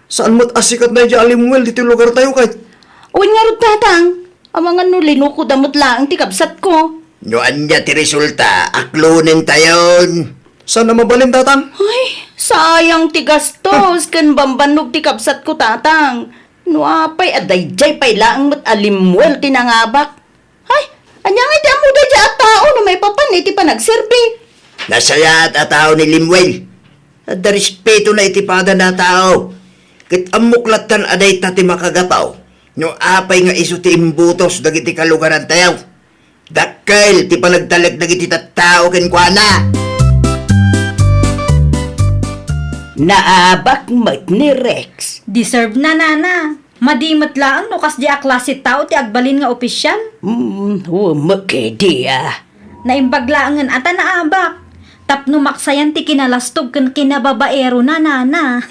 saan met a sikat daydiay a Lemuel ditoy lugartayo ket. Wen ngarud, Tatang, amangan no linukoda met laeng ti kabsatko. No ania ti resulta, aklonentayon. Saan a mabalin, Tatang? Ay, sayang ti gastos ken bambannog ti kabsatko, Tatang. No apay a daydiay pay laeng met a Lemuel ti nangabak. Ay, ania ngay ti ammo daydiay a tao no maipapan iti panagserbi? Nasayaat a tao ni Lemuel. Adda respetona iti padana a tao. Ket ammok lattan a dayta ti makagapu no apay nga isu ti imbutos dagiti kalugarantayo. Dakkel ti panagtalek dagiti tattao kenkuana. Naabak met ni Rex. Deserve na, nana. Madi met laeng no kasdi a klase tao ti agbalin nga opisial. Mm, wemmek idi, ah. Naimbag laengen a ta naabak. Tapno maksayan ti kinalastog ken kinababaerona, nana.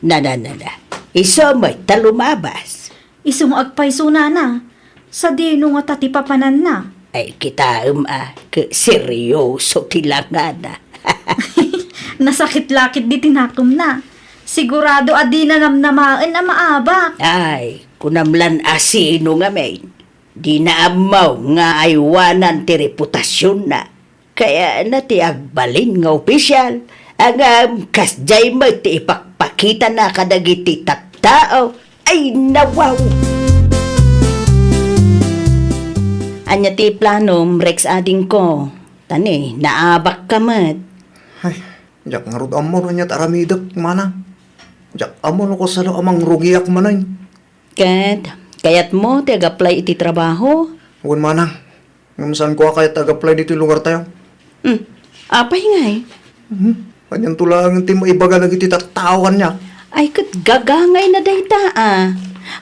Nana, nana. Isu met ta lumabas. Isu nga agpayso, nana. Sadino ngata ti papananna? Ay, kitaem a, ket seryoso ti langana. Nasakit la ketdi ti nakemna. Sigurado a dina namnamaen a maabak. Ay, kunam lan a sino ngamin. Dina ammo nga aywanan ti reputasionna. Kayatna ti agbalin nga opisial, ngem kasdiay met ti ipakpakitana kadagiti tattao. Ay, nawaw! Ania ti planom, Rex adingko? Ta ni, naabakka met. Ay, diak ngarud ammo no ania ti aramidek, manang. Diak ammo no kasano a mangrugiak manen. Ket, kayatmo ti ag-apply iti trabaho? Wen, manang. Ngem saanko a kayat ti ag-apply ditoy lugartayo. Hmm. Apay ngay? Hmm. Anianto laeng ti maibaga dagiti tattao kaniak? Ay, ket gagangayna dayta, a.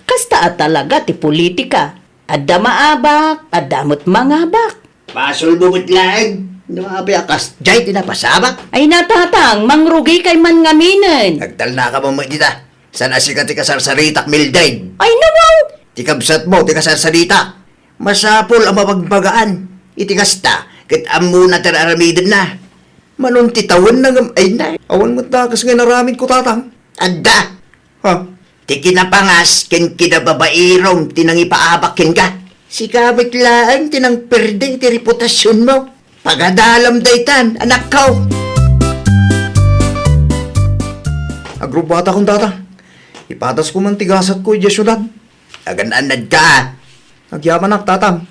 Kasta a talaga ti politika. Adda maabak, adda met mangabak. Basolmo met laeng. No apay a kasdiay ti napasamak? Ay, Tatang, mangrugikay man ngaminen. Agtalnaka met dita. Saan a sika ti kasarsaritak, Mildred? Ay, nawaw! Ti kabsatmo ti kasarsaritak. Masapul a mabagbagaan. Iti kasta, ket ammona ti ar-aramidenna. Manon ti tawenna ngem ay na. Awan met dakes nga inaramidko, Tatang. Adda! Ha? Ti kinapangas ken kinababairom ti nangipaabak kenka. Sika met laeng ti nangperde iti reputasionmo. Pagadalam daytan, anakko. Agrubbatakon, Tatang. Ipadasko man ti gasatko idiay siudad. Agan-annadka. Agyamanak, Tatang.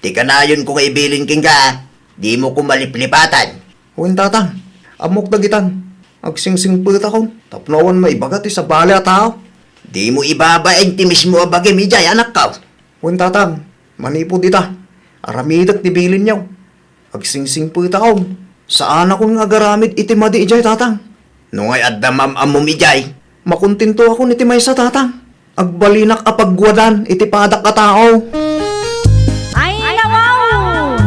Ti kanayonko nga ibilin kenka, dimo koma liplipatan. Wen, Tatang. Ammok dagitan. Agsingsingpetakon tapno awan maibaga ti sabali a tao. Dimo ibabain ti mismo a bagim idiay, anakko. Wen, Tatang, manipud ita, aramidek ti bilinyo. Agsingsingpetakon. Saanakon nga agaramid iti madi idiay, Tatang. No ngay adda maam-ammom idiay, makontentoakon iti maysa, Tatang. Agbalinak a pagguadan iti padak a tao. Ay, nawaw!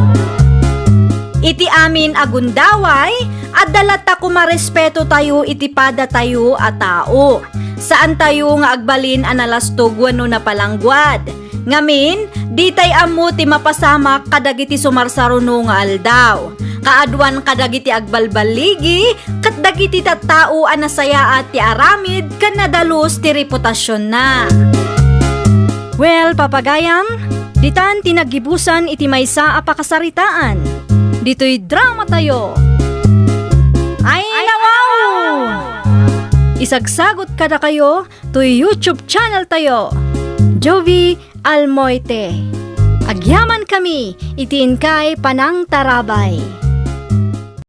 Iti amin a gundaway, adda latta koma respetotayo iti padatayo a tao. Saantayo nga agbalin a nalastog wenno napalangguad. Ngamin, Ditay ammo ti mapasamak kadagiti sumarsaruno nga aldaw. Kaaduan kadagiti agbalballigi, ket dagiti tattao a nasayaat ti aramid ken nadalus ti reputasionna. Well, papagayam, ditan ti naggibusan iti maysa a pakasaritaan. Ditoy drama tayo. Ay, nawaw! Isagsagot kadakayo toy YouTube channel tayo, Jovie Almoite. Agyaman kami iti inkay panangtarabay.